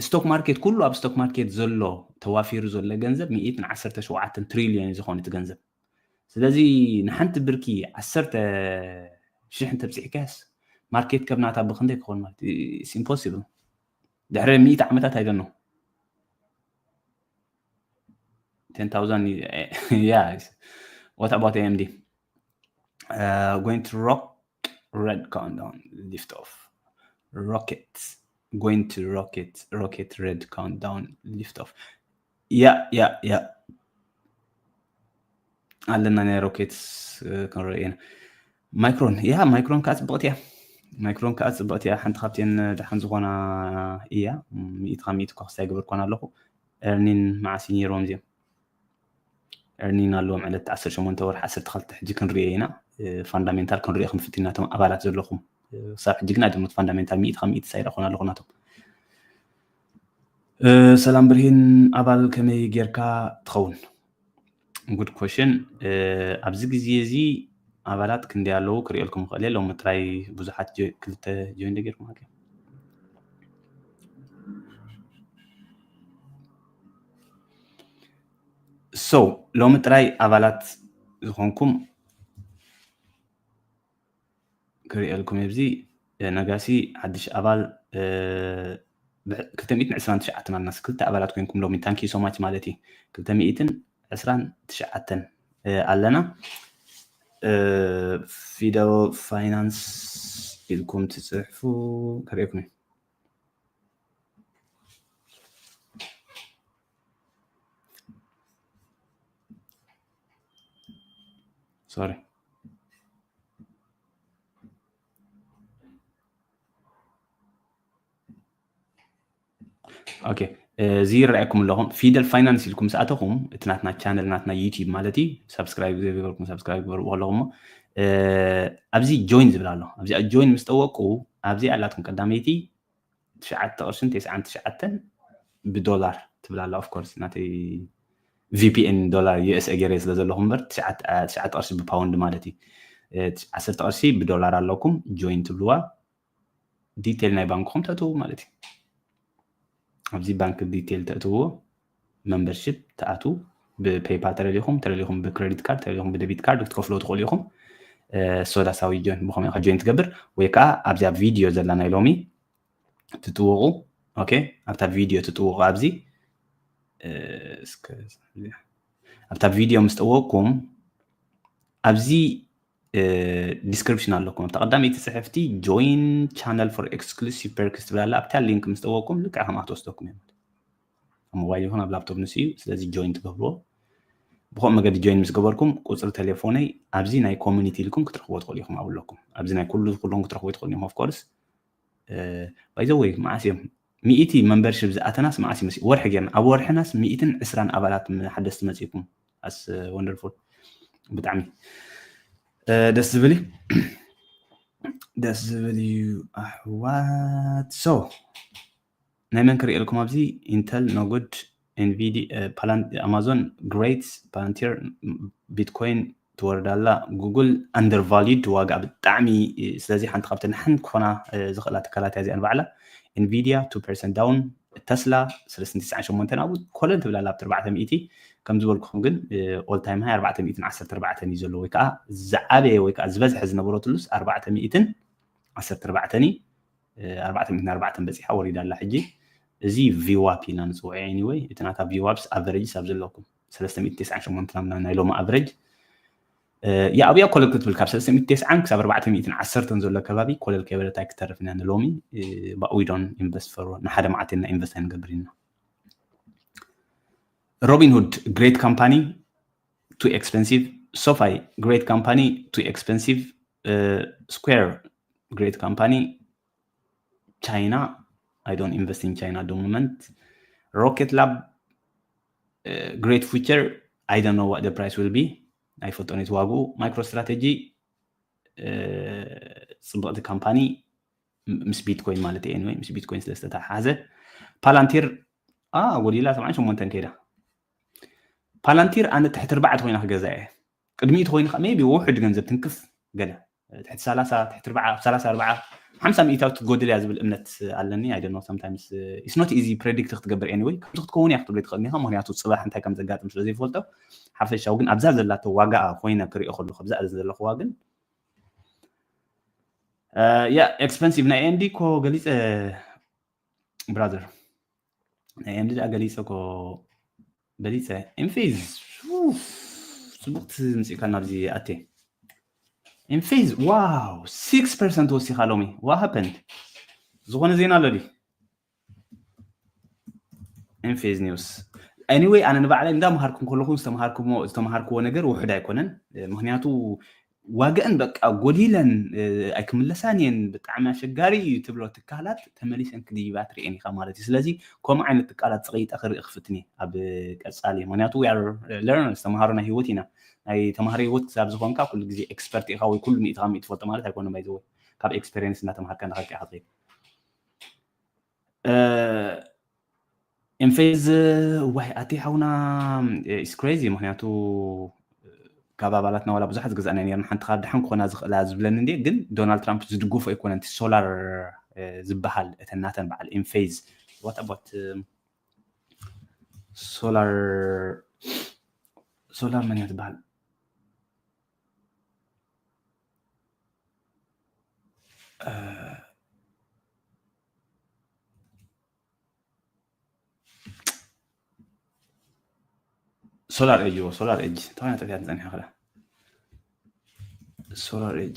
ስቶክ ማርኬት ኩሉ ኣብ ስቶክ ማርኬት ዘሎ ተዋፊሩ ዘሎ ገንዘብ ሚእትን ዓሰርተ ሸውዓተን ትሪልዮን ዝኾነ እቲ ገንዘብ። ስለዚ ንሓንቲ ብርኪ ዓሰርተ ሽሕ እንተብፂሕካስ ማርኬት ከብ ናታ ብክንደይ ክኾን ማለት ኢምፖሲብል። ድሕሪ ሚእቲ ዓመታት ኣይደኖ ten thousand yeah what about AMD? Uh, going to rock red countdown lift off rocket going to rocket rocket red countdown lift off yeah yeah yeah ኣለና ናይ ሮኬት ክንርኢ ኢና። ማይክሮን ያ ማይክሮን ከዓ ፅብቕቲ እያ። ማይክሮን ከዓ ፅብቕቲ እያ። ሓንቲ ካብተን ደሓን ዝኾና እያ። ሚእቲ ካብ ሚእቲ እኳ ክስታይ ግበር ኮን ኣለኹ። ኤርኒን መዓስ እዩ ነይርዎም እዚኦም? ኤርኒን ኣለዎም ዕለት ዓሰርተ ሸሞንተ ወርሒ ዓሰርተ ክልተ ሕጂ ክንሪኦ ኢና። ፋንዳሜንታል ክንሪኦ ክንፍትን ናቶም ኣባላት ዘለኹም። ክሳብ ሕጂ ግን ኣደሞት ፋንዳሜንታል ሚእቲ ካብ ሚእቲ ሳይዳ ኮን ኣለኹ ናቶም። ሰላም ብርሂን፣ ኣባል ከመይ ጌርካ ትኸውን? ጉድ ኮሽን። ኣብዚ ግዜ እዚ ኣባላት ክንደይ ኣለዉ ክርእየልኩም ይኽእል እየ። ሎሚ ጥራይ ብዙሓት ክልተ ጆይን ጌርኩም። ሶ ሎሚ ጥራይ ኣባላት ዝኾንኩም ክርእየልኩም እየ። ኣብዚ ነጋሲ ሓድሽ ኣባል ክልተ ሚእትን ዕስራን ትሽዓተን ኣለና። ክልተ ኣባላት ኮይንኩም ሎሚ ታንኪ ሶማች ማለት እዩ። ክልተ ሚእትን ዕስራን ትሽዓተን ኣለና። ፊደል ፋይናንስ ኢልኩም ትፅሕፉ ከርእየኩም እዩ። ሶሪ። ኦኬ፣ እዚ ይረኣየኩም ኣለኹም። ፊደል ፋይናንስ ኢልኩም ዝኣተኹም እቲ ናትና ቻነል፣ ናትና ዩቲዩብ ማለት እዩ። ሳብስክራይብ ዘይገበርኩም ሳብስክራይብ ግበሩ ከለኹም። ኣብዚ ጆይን ዝብል ኣሎ። ኣብዚኣ ጆይን ምስ ጠወቁ ኣብዚኣ ኣላትኩም ቀዳመይቲ ትሽዓተ ቅርሽን ተስዓን ትሽዓተን ብዶላር ትብል ኣላ። ኦፍኮርስ ናተይ ቪፒኤን ዶላር ዩኤስኤ ገይረ ስለ ዘለኹ እምበር ትሽዓተ ቅርሺ ብፓውንድ ማለት እዩ። ዓሰርተ ቅርሺ ብዶላር ኣለኩም። ጆይን ትብልዋ ዲቴል ናይ ባንክኹም ተእትዉ ማለት እዩ። ኣብዚ ባንክ ዲቴል ተእትዎ፣ መምበርሽፕ ትኣትዉ፣ ብፔይፓል ተደሊኹም ተደሊኹም ብክሬዲት ካርድ ተደሊኹም ብደቢት ካርድ ክትከፍሎ ትኽእሉ ኢኹም። ሶዳሳዊ ጆይን ብኸመይ ኢኻ ጆይን ትገብር? ወይ ከዓ ኣብዚኣ ቪድዮ ዘላ ናይ ሎሚ ትጥውቑ። ኦኬ፣ ኣብታ ቪድዮ ትጥውቑ። ኣብዚ ኣብታ ቪድዮ ምስ ጠወቅኩም ኣብዚ ዲስክሪፕሽን ኣለኩም። ኣብታ ቀዳመይቲ ፅሕፍቲ ጆይን ቻነል ፎር ኤክስክሉሲቭ ፐርክስ ትብል ኣላ። ኣብታ ሊንክ ምስ ጠወቅኩም ልክዕ ከምኣ ትወስደኩም እዮም። ኣብ ሞባይል ይኹን ኣብ ላፕቶፕ ንሱ እዩ። ስለዚ ጆይን ትገብርዎ። ብኸምኡ መገዲ ጆይን ምስ ገበርኩም ቁፅሪ ቴሌፎነይ ኣብዚ ናይ ኮሚኒቲ ኢልኩም ክትረኽብዎ ትኽእሉ ኢኹም። ኣብ ኣለኩም ኣብዚ ናይ ኩሉ ኩሎም ክትረኽቡ ትኽእሉ እዮም። ኦፍኮርስ ባይ ዘ ወይ መዓስ እዮም ሚእቲ መምበርሽፕ ዝኣተናስ መዓስ ይመስ ወርሒ ጌርና ኣብ ወርሕናስ ሚእትን ዕስራን ኣባላት ሓደስቲ መፂእኩም ኣስ ወንደርፉል። ብጣዕሚ ደስ ዝብል እዩ። ደስ ዝብል እዩ ኣሕዋት። ሶ ናይ መን ክርእየልኩም ኣብዚ ኢንተል ኖጉድ ኤንቪዲ ኣማዞን ግሬት ፓላንቲር ቢትኮይን ትወርድ ኣላ። ጉግል ኣንደርቫሊድ ዋጋ ብጣዕሚ። ስለዚ ሓንቲ ካብተን ሓንቲ ክኾና ዝኽእላ ትካላት እያ እዚኣ ንባዕላ። ኤንቪዲያ ቱ ፐርሰንት ዳውን፣ ተስላ ሰለስተ ሚእትን ትስዓን ሸሞንተን ኣብኡ ኮለል ትብል ኣላ ኣብቲ ኣርባዕተ ሚእቲ። ከም ዝበልኩኹም ግን ኦል ታይም ሃይ ኣርባዕተ ሚእትን ዓሰርተ ኣርባዕተን እዩ ዘሎ፣ ወይ ከዓ ዝዓበየ ወይ ከዓ ዝበዝሐ ዝነበረትሉስ ኣርባዕተ ሚእትን ዓሰርተ ኣርባዕተን እዩ። ኣርባዕተ ሚእትን ኣርባዕተን በፂሓ ወሪዳ ኣላ ሕጂ። እዚ ቪዋፕ ኢና ንፅውዖ። ኤኒወይ እቲ ናታ ቪዋፕስ ኣቨሬጅ ሳብ ዘለኩም ሰለስተ ሚእትን ተስዓን ሸሞንተን ናይ ሎሚ ኣቨሬጅ። ያ ኣብያ ኮለል ክትብል ካብ ሰለስተ ሚእትን ተስዓን ክሳብ ኣርባዕተ ሚእትን ዓሰርተን ዘሎ ከባቢ ኮለል ከይበለት ኣይክተርፍን እያ ንሎሚ። ባኡ ዶን ኢንቨስት ፈሮ ንሓደ መዓልቲ እና ኢንቨስት ኣይንገብር ኢና። ሮቢን ሁድ ግሬት ካምፓኒ ቱ ኤክስፐንሲቭ። ሶፋይ ግሬት ካምፓኒ ቱ ኤክስፐንሲቭ። ስኩዌር ግሬት ካምፓኒ። ቻይና I don't invest in China at the moment. Rocket Lab great future. I don't know what the price will be. ኣይፈልጦን እቲ ዋግኡ። ማይክሮ ስትራቴጂ ፅብቕቲ ካምፓኒ ምስ ቢትኮይን ማለት እዩ። ኤኒወይ ምስ ቢትኮይን ስለ ዝተተሓሓዘ ፓላንቲር ጎዲላ ሰብዓን ሸሞንተን ከይዳ። ፓላንቲር ኣነ ትሕቲ ኣርባዕተ ኮይና ክገዛ እየ። ቅድሚኡ ተኮይኑ ከዓ ሜቢ ውሑድ ገንዘብ ትንክፍ ገለ ትሕቲ ሰላሳ ትሕቲ ኣርባዓ ሓምሳ ሚእታዊ ትጎድል እያ ዝብል እምነት ኣለኒ። I don't know sometimes it's not easy predict ክትገብር። ኤኒወይ ከምዚ ክትከውን እያ ክትብሎ ትኽእል ኢኻ፣ ምክንያቱ ፅባሕ እንታይ ከም ዘጋጥም ስለ ዘይፈልጦ። ሓፈሻዊ ግን ኣብዛ ዘላቶ ዋጋ ኮይነ ክሪኦ ከለኹ ኣብዛ ዘለኹዋ ግን ያ ኤክስፐንሲቭ ናይ ኤምዲ እኮ ገሊፀ ብራዘር ናይ ኤምዲ ደኣ ገሊፀ እኮ በሊፀ። ኤምፌዝ ፅቡቅቲ ምፅእካ ናብዚ ኣቴ። ኤምፌዝ ዋው ሲክስ ፐርሰንት ወሲኻ ሎሚ። What happened? ዝኾነ ዜና ኣሎ ድዩ? ኤምፌዝ ኒውስ። Anyway ኣነ ንባዕለይ እንዳምሃርኩም ከለኹ ዝተምሃርኩዎ ነገር ውሑድ ኣይኮነን። ምክንያቱ ዋግአን በቃ ጎዲለን ኣይክምለሳን እየን፣ ብጣዕሚ ኣሸጋሪ እዩ ትብሎ ትካላት ተመሊሰን ክድይባ ትርእየን ኢኻ ማለት እዩ። ስለዚ ከምኡ ዓይነት ትካላት ፀቒጠ ክርኢ ክፍትን እየ ኣብ ቀፃሊ። ምክንያቱ we are learners፣ ተምሃሮ ናይ ህይወት ኢና። ናይ ተምሃሮ ህይወት ክሳብ ዝኾንካ ኩሉ ግዜ ኤክስፐርት ኢኻ ወይ ኩሉ ሚእቲ ካብ ሚእቲ ትፈልጦ ማለት ኣይኮነን። ባይዘወ ካብ ኤክስፔሪየንስ እናተምሃርካ እናኸድካ ኢኻ ትኸይድ። ኢንፌዝ ዋይ ኣቲ ሓውና ኢስ ክሬዚ። ምክንያቱ ካብ ኣባላትና ዋላ ብዙሓት ዝገዛእና ነርና ሓንቲ ካብ ደሓን ክኾና ዝኽእላ ዝብለኒ እንዴ። ግን ዶናልድ ትራምፕ ዝድግፎ ኣይኮነን እቲ ሶላር ዝበሃል እተን ናተን በዓል ኢንፌዝ። What about ሶላር? ሶላር መን እያ ትበሃል? ሶላር ኤጅ ሶላር ኤጅ እንታይ ጠፊያ ጸኒሓ ክላ ሶላር ኤጅ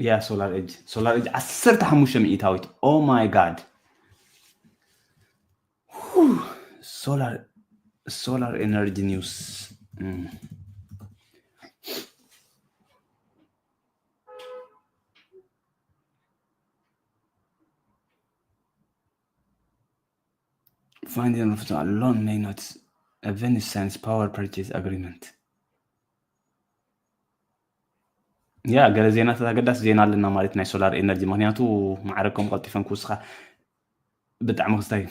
ያ ሶላር ኤጅ ሶላር ኤጅ ዓሰርተ ሓሙሽተ ሚእታዊት። Oh my God. ሶላር ሶላር ኤነርጂ ኒውስ። Finding of loan may not avenge signs power purchase agreement. ያ ገለ ዜናታት ኣገዳሲ ዜና ኣለና ማለት ናይ ሶላር ኤነርጂ። ምክንያቱ ማዕረ ከም ቀልጢፈን ክውስኻ ብጣዕሚ ክስታይ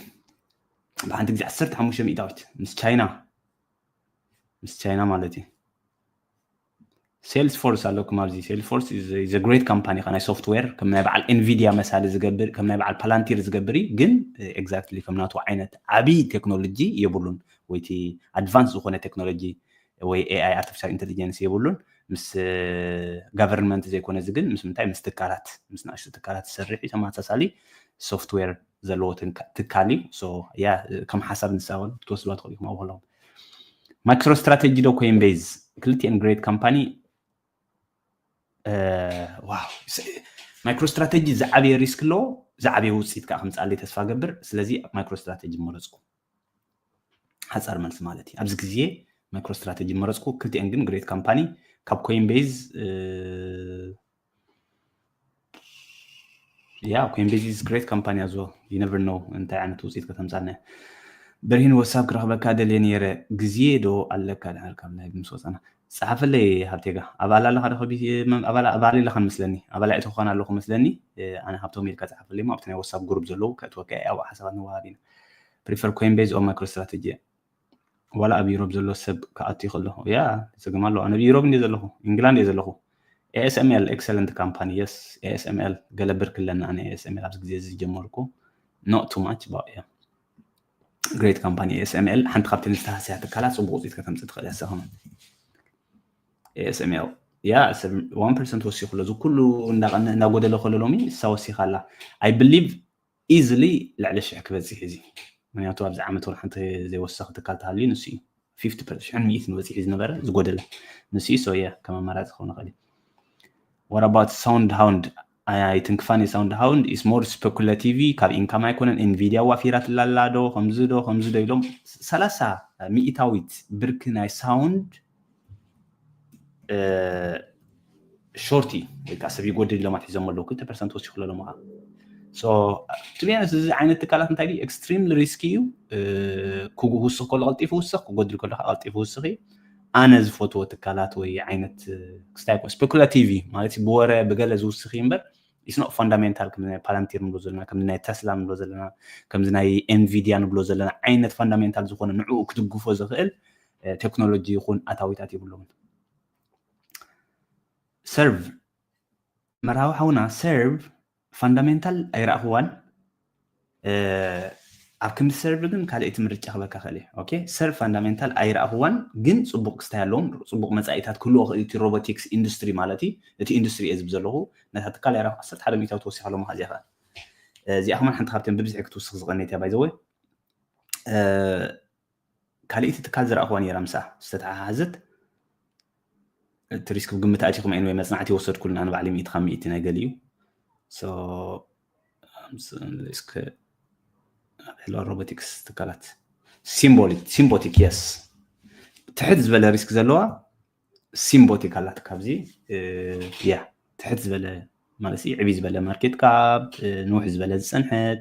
ብሓንቲ ግዜ ዓሰርተ ሓሙሽተ ሚእታዊት ምስ ቻይና ምስ ቻይና ማለት እዩ። ሴልስ ፎርስ ኣለኩም ኣብዚ። ሴልስ ፎርስ is a great company፣ ናይ ሶፍትዌር ከም ናይ በዓል ኤንቪዲያ መሳሊ ዝገብር፣ ከም ናይ በዓል ፓላንቲር ዝገብር እዩ። ግን ኤግዛክትሊ ከም ናቱ ዓይነት ዓብዪ ቴክኖሎጂ የብሉን፣ ወይቲ ኣድቫንስ ዝኾነ ቴክኖሎጂ ወይ ኤኣይ ኣርቲፊሻል ኢንቴሊጀንስ የብሉን። ምስ ጋቨርንመንት ዘይኮነ እዚ ግን ምስ ምንታይ ምስ ትካላት ምስ ንኣሽቱ ትካላት ዝሰርሕ እዩ። ተመሳሳሊ ሶፍትዌር ዘለዎ ትካል እዩ። ያ ከም ሓሳብ ንሳውን ክትወስድዋ ትኽእሉ ኢኹም ኣብለኹም። ማይክሮ ስትራቴጂ ዶ ኮይን ቤዝ ክልቲኤን ግሬት ካምፓኒ። ዋው ማይክሮ ስትራቴጂ ዝዓበየ ሪስክ ኣለዎ፣ ዝዓበየ ውፅኢት ከዓ ከምፅኣለይ ተስፋ ገብር። ስለዚ ማይክሮ ስትራቴጂ መረፅኩ። ሓፃር መልሲ ማለት እዩ። ኣብዚ ግዜ ማይክሮ ስትራቴጂ መረፅኩ። ክልቲኤን ግን ግሬት ካምፓኒ ካብ ኮይን ቤዝ ያ ኮይን ቤዝ is great company as well። You never know እንታይ ዓይነት ውፅኢት ከተምፃልና። በርሂን ወሳብ ክረኽበካ ደልየ ነይረ። ግዜ ዶ ኣለካ ድሓር ካብ ናይ ምስ ወፃና ፀሓፈለይ ሃብቴጋ። ኣባል ኣለኻ ዶ ከቢ ኣባል ኣለኻ መስለኒ። ኣባል ኣይተኾን ኣለኹ መስለኒ። ኣነ ሃብቶም ኢልካ ፀሓፈለይ ሞ ኣብቲ ናይ ወሳብ ግሩፕ ዘለዉ ከእትወካ ኣብኡ ሓሳባት ንወሃብ ኢና። ፕሪፈር ኮይን ቤዝ ኦ ማይክሮ ስትራቴጂ ዋላ ኣብ ዩሮፕ ዘሎ ሰብ ክኣቱ ይኽእል ኣለኹ። ያ ይፅግም ኣለዎ። ኣነ ኣብ ዩሮፕ እንደ ዘለኹ ኢንግላንድ እየ ዘለኹ። ኤኤስኤምኤል ኤክሰለንት ካምፓኒ የስ። ኤኤስኤምኤል ገለ ብርክ ኣለና። ኣነ ኤኤስኤምኤል ኣብዚ ግዜ እዚ ዝጀመርኩ not too much but yeah great company ኤኤስኤምኤል ሓንቲ ካብተን ዝተሃስያ ትካላት ፅቡቅ ውፅኢት ከተምፅእ ትኽእል እያ። ሰኸመ ኤኤስኤምኤል ያ ሰብ ዋን ፐርሰንት ወሲኹ ኣሎ። እዚ ኩሉ እንዳጎደለ ከሎ ሎሚ እሳ ወሲኻ ኣላ። I believe ኢዝሊ ልዕሊ ሽሕ ክበፅሕ እዚ። ምክንያቱ ኣብዚ ዓመት እውን ሓንቲ ዘይወሰኽ ትካል ተሃልዩ ንሱ እዩ። ፊፍቲ ፐርሰንት ሽሕን ሚእትን በፂሑ ዝነበረ ዝጎደለ ንሱ እዩ። So yeah ከም ኣማራፂ ክኸውን ይኽእል እዩ። What about ሳውንድ ሃውንድ? ኣይትንክፋኒ። ሳውንድ ሃውንድ is more speculative፣ ካብ ኢንካም ኣይኮነን። ኤንቪዲያ ዋፊራትላ ኣላ ዶ ከምዚ ዶ ከምዚ ዶ ኢሎም ሰላሳ ሚእታዊት ብርኪ ናይ ሳውንድ ሾርቲ ወይ ከዓ ሰብ ይጎድል ኢሎም ኣትሒዞም ኣለዉ። ክልተ ፐርሰንት ወሲኹ ኣለዉ ከዓ። So to be honest እዚ ዓይነት ትካላት እንታይ ድዩ? ኤክስትሪምሊ ሪስኪ እዩ። ክውስኽ ከሎ ቀልጢፉ ውስኽ፣ ክጎድል ከሎ ከዓ ቀልጢፉ ውስኽ እዩ። ኣነ ዝፈትዎ ትካላት ወይ ዓይነት ክስታይ ስፔኩላቲቭ ማለት ብወረ ብገለ ዝውስኽ እዩ እምበር it's not fundamental። ከምዚ ናይ ፓላንቲር ንብሎ ዘለና፣ ከምዚ ናይ ተስላ ንብሎ ዘለና፣ ከምዚ ናይ ኤንቪዲያ ንብሎ ዘለና ዓይነት ፋንዳሜንታል ዝኾነ ንዕኡ ክድግፎ ዝኽእል ቴክኖሎጂ ይኹን ኣታዊታት የብሎምን። ሰርቭ መርሃዊ ሓውና ሰርቭ ፋንዳሜንታል ኣይረእኽዋን። ኣብ ክንዲ ሰርቭ ግን ካልእ እቲ ምርጫ ክበካ ክእል እየ። ኦኬ ሰርቭ ፋንዳሜንታል ኣይረእኽዋን ግን ፅቡቅ ክስታይ ኣለዎም፣ ፅቡቅ መፃኢታት ክህልዎ ክእል እቲ ሮቦቲክስ ኢንዱስትሪ ማለት እዩ። እቲ ኢንዱስትሪ እየ ዝብ ዘለኹ ነታ ትካል ኣይረእኹ ዓሰርተ ሓደ ሚእታዊ ተወሲኻ ኣለዎ። እዚኣ ከዓ እዚኣ ከማን ሓንቲ ካብተን ብብዝሒ ክትውስኽ ዝቐነየት እያ ባይዘወይ። ካልእቲ ትካል ዝረእኽዋ ነይራ ምስኣ ዝተተሓሓዘት እቲ ሪስክ ብግምት ኣቲኹም ወይ መፅናዕቲ የወሰድኩልና ንባዕሊ ሚእቲ ካብ ሚእቲ ናይ ገሊኡ እስከ ኣበይ ሄሎ ሮቦቲክስ ትካላት ሲምቦቲክ የስ ትሕት ዝበለ ሪስክ ዘለዋ ሲምቦቲክ ኣላት። ካብዚ ያ ትሕት ዝበለ ማለት ዕብይ ዝበለ ማርኬት ካብ ንውሕ ዝበለ ዝፀንሐት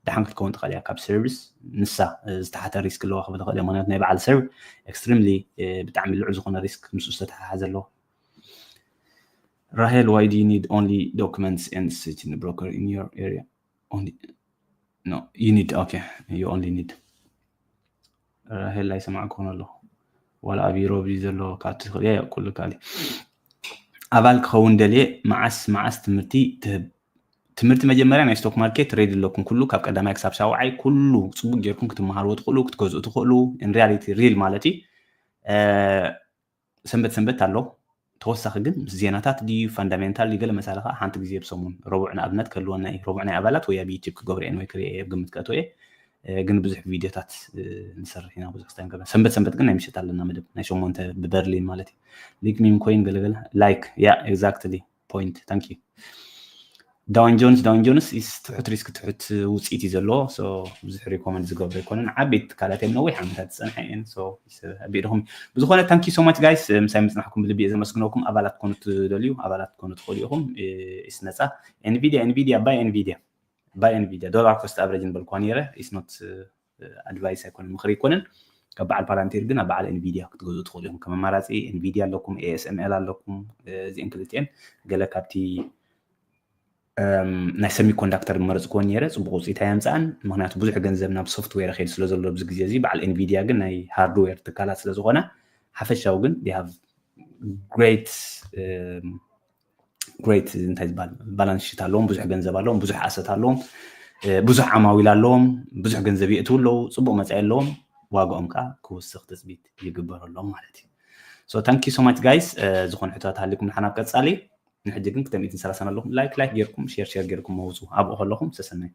ደሓን ክትከውን ትኽእል እያ። ካብ ሰርቪስ ንሳ ዝተሓተ ሪስክ ኣለዋ ክብል ትኽእል እያ። ምክንያቱ ናይ በዓል ሰርቭ ኤክስትሪምሊ ብጣዕሚ ልዑል ዝኾነ ሪስክ ምስ ዝተተሓሓዘ ኣለዋ። ራሄል why do you need only documents and sitting broker in your area? Only no you need okay you only need ራሄል ኣይሰማዕኩን ኣለኹ። ዋላ ኣብ ዩሮብ ድዩ ዘሎ ካብቲ ትኽእል እያ ኩሉ ካልእ ኣባል ክኸውን ደልየ መዓስ መዓስ ትምህርቲ ትህብ? ትምህርቲ መጀመርያ ናይ ስቶክ ማርኬት ሬዲ ኣለኩም። ኩሉ ካብ ቀዳማይ ክሳብ ሻውዓይ ኩሉ ፅቡቅ ጌርኩም ክትመሃርዎ ትኽእሉ ክትገዝኡ ትኽእሉ። ሪያሊቲ ሪል ማለት እዩ። ሰንበት ሰንበት ኣሎ። ተወሳኺ ግን ምስ ዜናታት ድዩ ፋንዳሜንታል ድዩ ገለ መሳለ ከዓ ሓንቲ ግዜ ብሰሙን ረቡዕ ንኣብነት ክህልወና እዩ። ረቡዕ ናይ ኣባላት ወይ ኣብ ዩቲብ ክገብሮ እየን ወይ ክርኢ እየ ግምት ከእቶ እየ። ግን ብዙሕ ቪድዮታት ንሰርሕ ኢና ብዙሕ ስታይ ንገብር። ሰንበት ሰንበት ግን ናይ ምሸት ኣለና መደብ ናይ ሸሞንተ ብበርሊን ማለት እዩ። ሊክ ሚም ኮይን ገለገለ ላይክ ያ ኤግዛክትሊ ፖይንት ታንክ ዩ። ዳውን ጆንስ ዳውን ጆንስ ኢስ ትሑት ሪስክ ትሑት ውፅኢት እዩ ዘለዎ። ብዙሕ ሪኮመንድ ዝገብሮ ኣይኮነን። ዓበይቲ ትካላት እዮም ነዊሕ ዓመታት ዝፀንሐ እየን። ቢድኹም ብዝኾነ ታንክ ዩ ሶ ማች ጋይስ ምሳይ ምፅናሕኩም ብልቢ እየ ዘመስግነኩም። ኣባላት ኮኑ ትደልዩ ኣባላት ኮኑ ትኽእሉ ኢኹም። ኢስ ነፃ ኤንቪዲያ ኤንቪዲያ ባይ ኤንቪዲያ ባይ ኤንቪዲያ ዶላር ኮስት ኣቨሬጅ ንበልኳ ነይረ ኢስ ኖት ኣድቫይስ ኣይኮነን ምኽሪ ኣይኮነን። ካብ በዓል ፓላንቲር ግን ኣብ በዓል ኤንቪዲያ ክትገዝኡ ትኽእሉ ኢኹም። ከም ኣማራፂ ኤንቪዲያ ኣለኩም፣ ኤኤስኤምኤል ኣለኩም። እዚአን ክልቲአን ገለ ካብቲ ናይ ሰሚኮንዳክተር መረፅክወን ነይረ ፅቡቅ ውፅኢት ኣየምፅኣን። ምክንያቱ ብዙሕ ገንዘብ ናብ ሶፍትዌር ከይድ ስለ ዘሎ ኣብዚ ግዜ እዚ በዓል ኤንቪዲያ ግን ናይ ሃርድዌር ትካላት ስለ ዝኾነ ሓፈሻዊ ግን ግሬት ግሬት እንታይ ዝበሃል ባላንስ ሽት ኣለዎም፣ ብዙሕ ገንዘብ ኣለዎም፣ ብዙሕ ኣሰት ኣለዎም፣ ብዙሕ ዓማዊል ኣለዎም፣ ብዙሕ ገንዘብ የእትው ኣለዉ፣ ፅቡቅ መፃኢ ኣለዎም። ዋጋኦም ከዓ ክውስኽ ትፅቢት ይግበረሎም ማለት እዩ። So thank you so much guys። ዝኾነ ሕቶታት ሃሊኩም ንሓና ኣብ ቀፃሊ ንሕጂ ግን ክተም ኢትን ሰላሳን ኣለኹም። ላይክ ላይክ ጌርኩም ሼር ሼር ጌርኩም መውፁ ኣብኡ ከለኹም ሰሰናይ